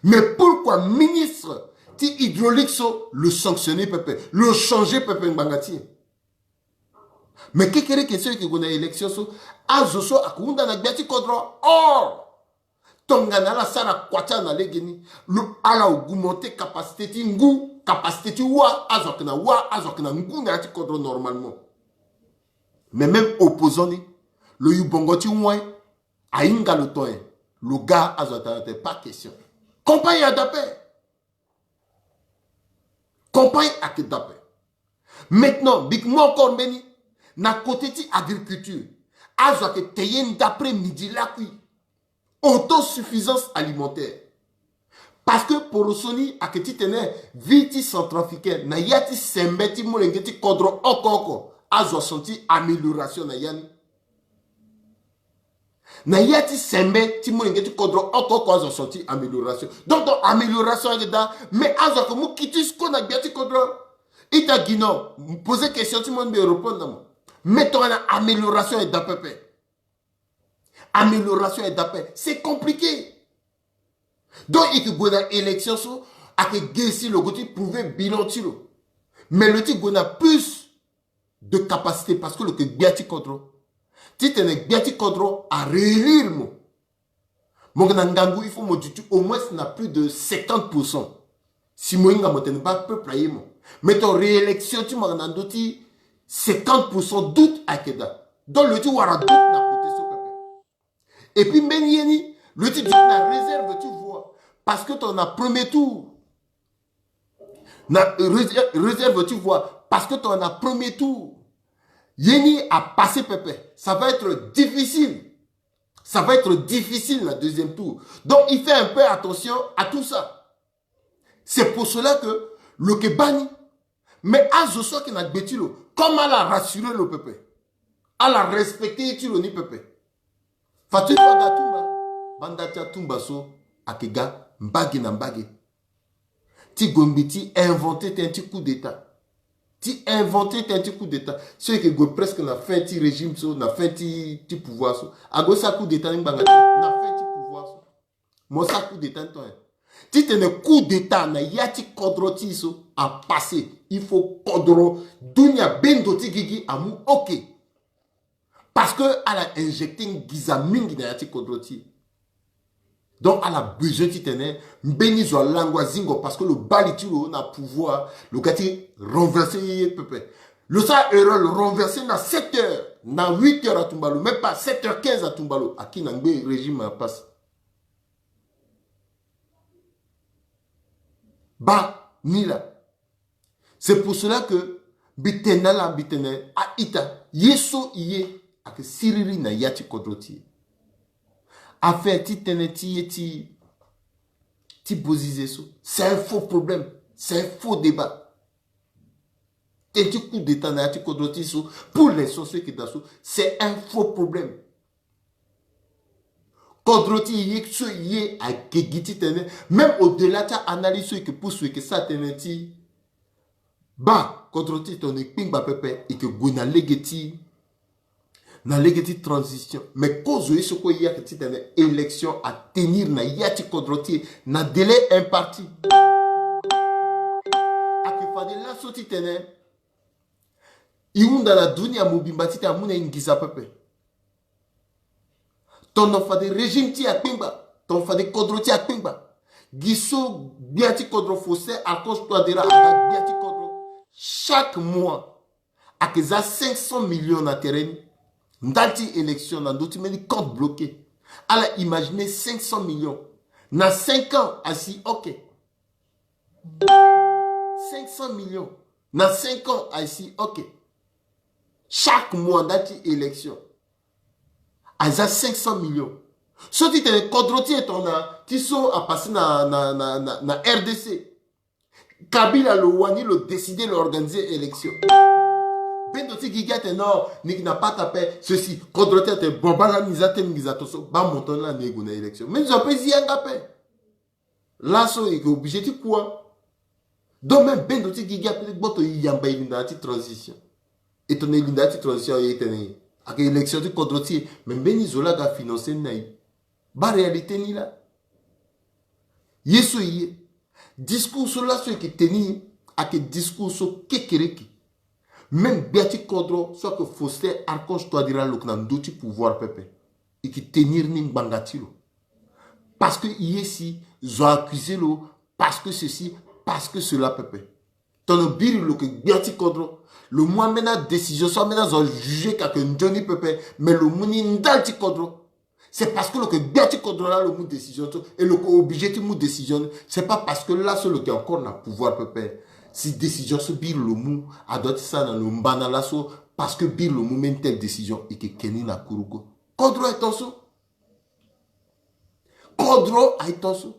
Mais pourquoi ministre ti hydraulique so lo sanctionner pepe, lo changer pepe ngbanga ti e? Mais kekereke so e yeke gue na élection so, azo so ayeke hunda na gbia ti kodro. Or, Tongana ala sara kua ti ala na legeni, lo ala augmenter capacité ti ngu, capacité ti wâ, azo ayeke na wâ, azo ayeke na ngu na ya ti kodro normalement. Mais même opposant ni, lo yu bongo ti wâ, ahinga lo ton nyen? Lo ga, azo atene atene pas question. Campagne adape. Campagne ayeke dape. Maintenant, mbi yeke mu encore mbeni, na côté ti agriculture, azo ayeke te ye nda près midi lakui. Autosuffisance alimentaire. Parce que poroso ni ayeke titene vie ti centrafricain na ya ti sembe ti molenge ti kodro oko oko, azo asentir amélioration na ya ni. Na ya ti sembe ti molenge ti kodro oko oko, azo asentir amélioration. Donc, donc amélioration ayeke daa, mais azo ayeke mu kiti siko na gbia ti kodro. Ita gi non, poser question ti mo, mbi répondre na mo. Mais tongana amélioration ayeke daa pepe. Amélioration ayeke daa pepe, c'est compliqué. Donc, e yeke gue na élection so, ayeke ge si lo gue ti prouver bilan ti lo. Mais lo ti gue na plus de capacité parce que lo yeke gbia ti kodro. Titene gbia ti kodro aréélire mo, mo yeke na ngangu, il faut mo duti au moins na plus de cinquante pour cent. Si mo hinga mo tene baa peuple aye mo. Mais ton réélection ti mo ayeke na ndö ti cinquante pour cent, doute ayeke daa. Donc lo ti wara doute na côté so pepe. Et puis mbeni ye ni, lo ti duti na réserve ti voix. Parce que tongana premier tour, na réserve ti voix, parce que tongana premier tour, ye ni apasser pepe, ça va être difficile. Ça va être difficile na deuxième tour. Donc il fait un peu attention à tout ça. C'est pour cela que lo yeke baa ni. Mais azo so ayeke na gbe ti lo, comme ala rassurer lo pepe, ala respecter ye ti lo ni pepe. Fati so aga tumba, banda ti atumba so ayeke ga mbage na mbage. Ti gue ngbi ti inventer tënë ti coup d'état. Ti inventer tënë ti coup d'état. So e yeke gue presque na fin ti régime so, na fin ti, ti pouvoir so. Ague sara coup d'état ni ngbanga ti, na fin ti pouvoir so. Mo sara coup d'état ni ton nyen? Titene coup d'état na ya ti kodro ti e so apasser, il faut kodro, dunia, bendo ti gigi amu ok. Parce que ala injecter nginza mingi na ya ti kodro ti e. Donc ala besoin titene mbeni zo alango azingo, parce que lo baa li ti lo na pouvoir, lo ga ti renverser ye pepe. Lo sara erreur, lo renverser na sept heures, na huit heures atumba lo, même pas sept heures quinze atumba lo, aki na ngbe régime apasser. Baa ni laa. C'est pour cela que mbi tene na ala, mbi tene a-ita, ye so e ye ayeke siriri na ya ti kodro ti e. Affaire ti tënë ti ye ti, ti Bozizé so, c'est un faux problème, c'est un faux débat. Tënë ti coup d'état na ya ti kodro ti e so, pour l'instant so e yeke daa so, c'est un faux problème. Kodro ti e, ye so e ye ayeke gi titene, même au-delà ti analyse so e yeke pusu, e yeke sara tënë ti baa kodro ti e tongana e kpengba pepe, e yeke gue na lege ti, na lege ti transition. Mais kozo ye so kue e ye ayeke titene élection atenir na ya ti kodro ti e na délai imparti. Ayeke fade laso titene e hunda na dunia mobimba titene amu na e nginza pepe. Tongana fade régime ti e akpengba, tongana fade kodro ti e akpengba. Gi so gbia ti kodro Faustin Archange Touadéra aga gbia ti kodro. Chaque mois ayeke za cinq cents millions na tere ni. Ndali ti élection na ndö ti mbeni compte bloqué. Ala imaginer cinq cents millions. Na cinq ans asi, ok. Cinq cents millions. Na cinq ans asi, ok. Chaque mois ndali ti élection aza cinq cents millions. So ti tene kodro ti e tongana ti so apasser na, na, na, na, na R D C. Kabila lo wani lo décider lo organiser élection. Bendo ti gigi atene non, ni yeke na pata ape, ceci, kodro ti e atene bon, baa lani ni za tënë nginza to so, baa montant ni lani e gue na élection. Mais nzoni ape zi yanga ape. Laso e yeke obligé ti kua. Donc même bendo ti gigi ape ti gboto e yamba e linda na ya ti transition. E tongana e linda na ya ti transition, e tene ayeke élection ti kodro ti e, mais mbeni zo laa aga financer ni na e. Baa réalité ni laa. Ye so e ye, discours so laso e yeke tenir ayeke discours so kekereke. Même gbia ti kodro so ayeke Faustin Archange Touadéra lo yeke na ndö ti pouvoir pepe, e yeke tenir ni ngbanga ti lo. Parce que i ye si zo accusé lo, parce que ceci, parce que cela pepe. Tongana biri lo yeke gbia ti kodro, lo mu ambeni adécision so ambeni azo ajuge ka yeke nzoni pepe, mais lo mu ni ndali ti kodro. C'est parce que lo yeke gbia ti kodro laa lo mu décision so, et lo yeke obligé ti mu décision ni. C'est pas parce que laso lo yeke encore na pouvoir pepe. Si décision so biri lo mu adoit ti sara na lo mbana laso, parce que biri lo mu mbeni telle décision, e yeke ke ni na kurugo. Kodro aye ton so. Kodro aye ton so.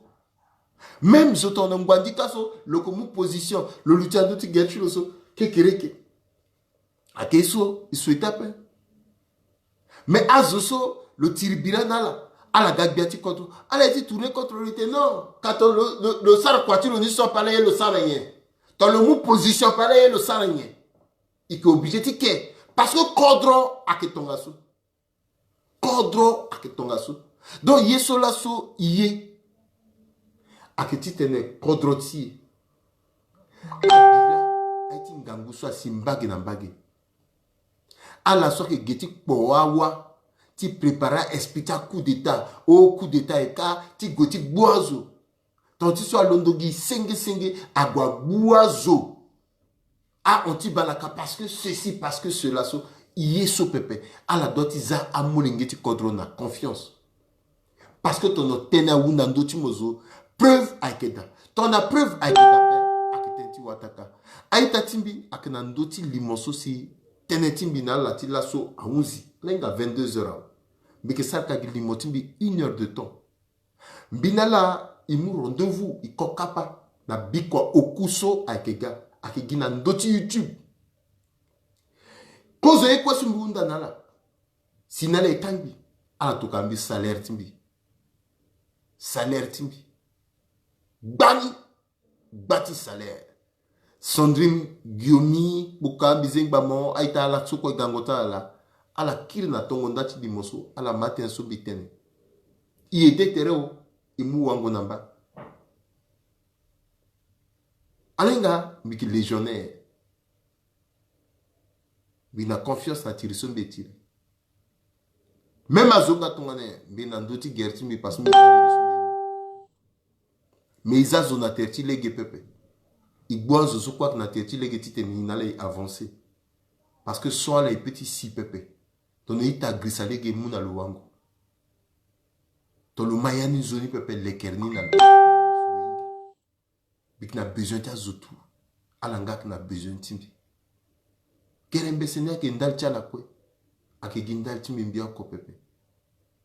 Même zo tongana ngbandi ka so, lo yeke mu position, lo luti na ndö ti gere ti lo so, kekereke. Ayeke so e souhaite ape. Mais azo so lo tiri bira na ala, ala ga gbia ti kodro, ala ye ti tourner contre lo te, non. Ka tongana lo, lo, lo sara kua ti lo ni so ape, ala ye lo sara nyen? Tongana lo mu position ape, ala ye lo sara nyen? E yeke obligé ti ke, parce que kodro ayeke tongaso. Kodro ayeke tongaso. Donc ye so laso e ye, ayeke titene kodro ti e abira aye ti ngangu so asi mbage na mbage. Ala so ayeke ge ti kpo awa ti préparer esprit ti acoup d'état. O coup d'état e ka ti gue ti gbu azo. Ton ti so alondo gi senge senge, ague agbu azo. Ahon ti balaka, parce que ceci, parce que cela so, e ye so pepe. Ala doit ti za amolenge ti kodro na confiance. Parce que tongana tënë ahunda ndö ti mo zo, preuve ayeke daa. Tongana preuve ayeke daa ape, ayeke tënë ti wataka. A-ita ti mbi, ayeke na ndö ti limo so si tënë ti mbi na ala ti laso ahunzi. Ala hinga vingt-deux heures awe. Mbi yeke sara ka gi limo ti mbi une heure de temps. Mbi na ala e mu rendez-vous, e ko kapa na bikua oku so ayeke ga, ayeke gi na ndö ti YouTube. Kozo ye kue so mbi hunda na ala. Si na ala e kangbi, ala tokua mbi salaire ti mbi. Salaire ti mbi. Gbani. Gba ti salaire. Sandrine Guiomi, kpoka mbi zengba mo, a-ita ala so kue gango ti ala laa. Ala kiri na tongo nda ti limo so, ala ma tënë so mbi tene. E aidé tere o, e mu wango na mba. Ala hinga, mbi yeke légionnaire. Mbi na confiance na tiri so mbi tiri. Même azo nga tongana nyen, mbi na ndö ti gere ti mbi parce que mbi na Mais e za zo na tere ti lege pepe. E gbu azo so kue ayeke na tere ti lege titene e na ala e avancer. Parce que so ala e peut ti si pepe. Tongana ita girisa lege e mu na lo wango. Tongana lo ma ya ni nzoni pepe, lekere ni na lo. Mbi yeke na besoin ti azo tout. Ala nga ayeke na besoin ti mbi. Kerembese ni ayeke ndali ti ala kue. Ayeke gi ndali ti mbi mbi oko pepe.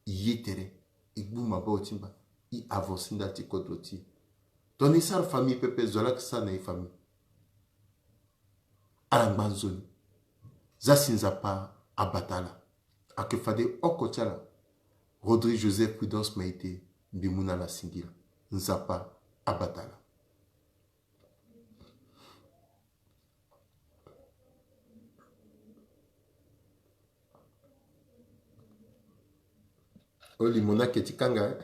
E ye tere, e gbu maboko ti mba, e avancer ndali ti kodro ti e. Tongana e sara famille pepe, zo laa ayeke sara na e famille. Ala ngba nzoni. Za si Nzapa abata ala. Ayeke fade oko ti ala. Rodrigue Joseph Prudence Maïté, mbi mu na ala singila. Nzapa abata ala. Olimo na ke ti kanga, eh?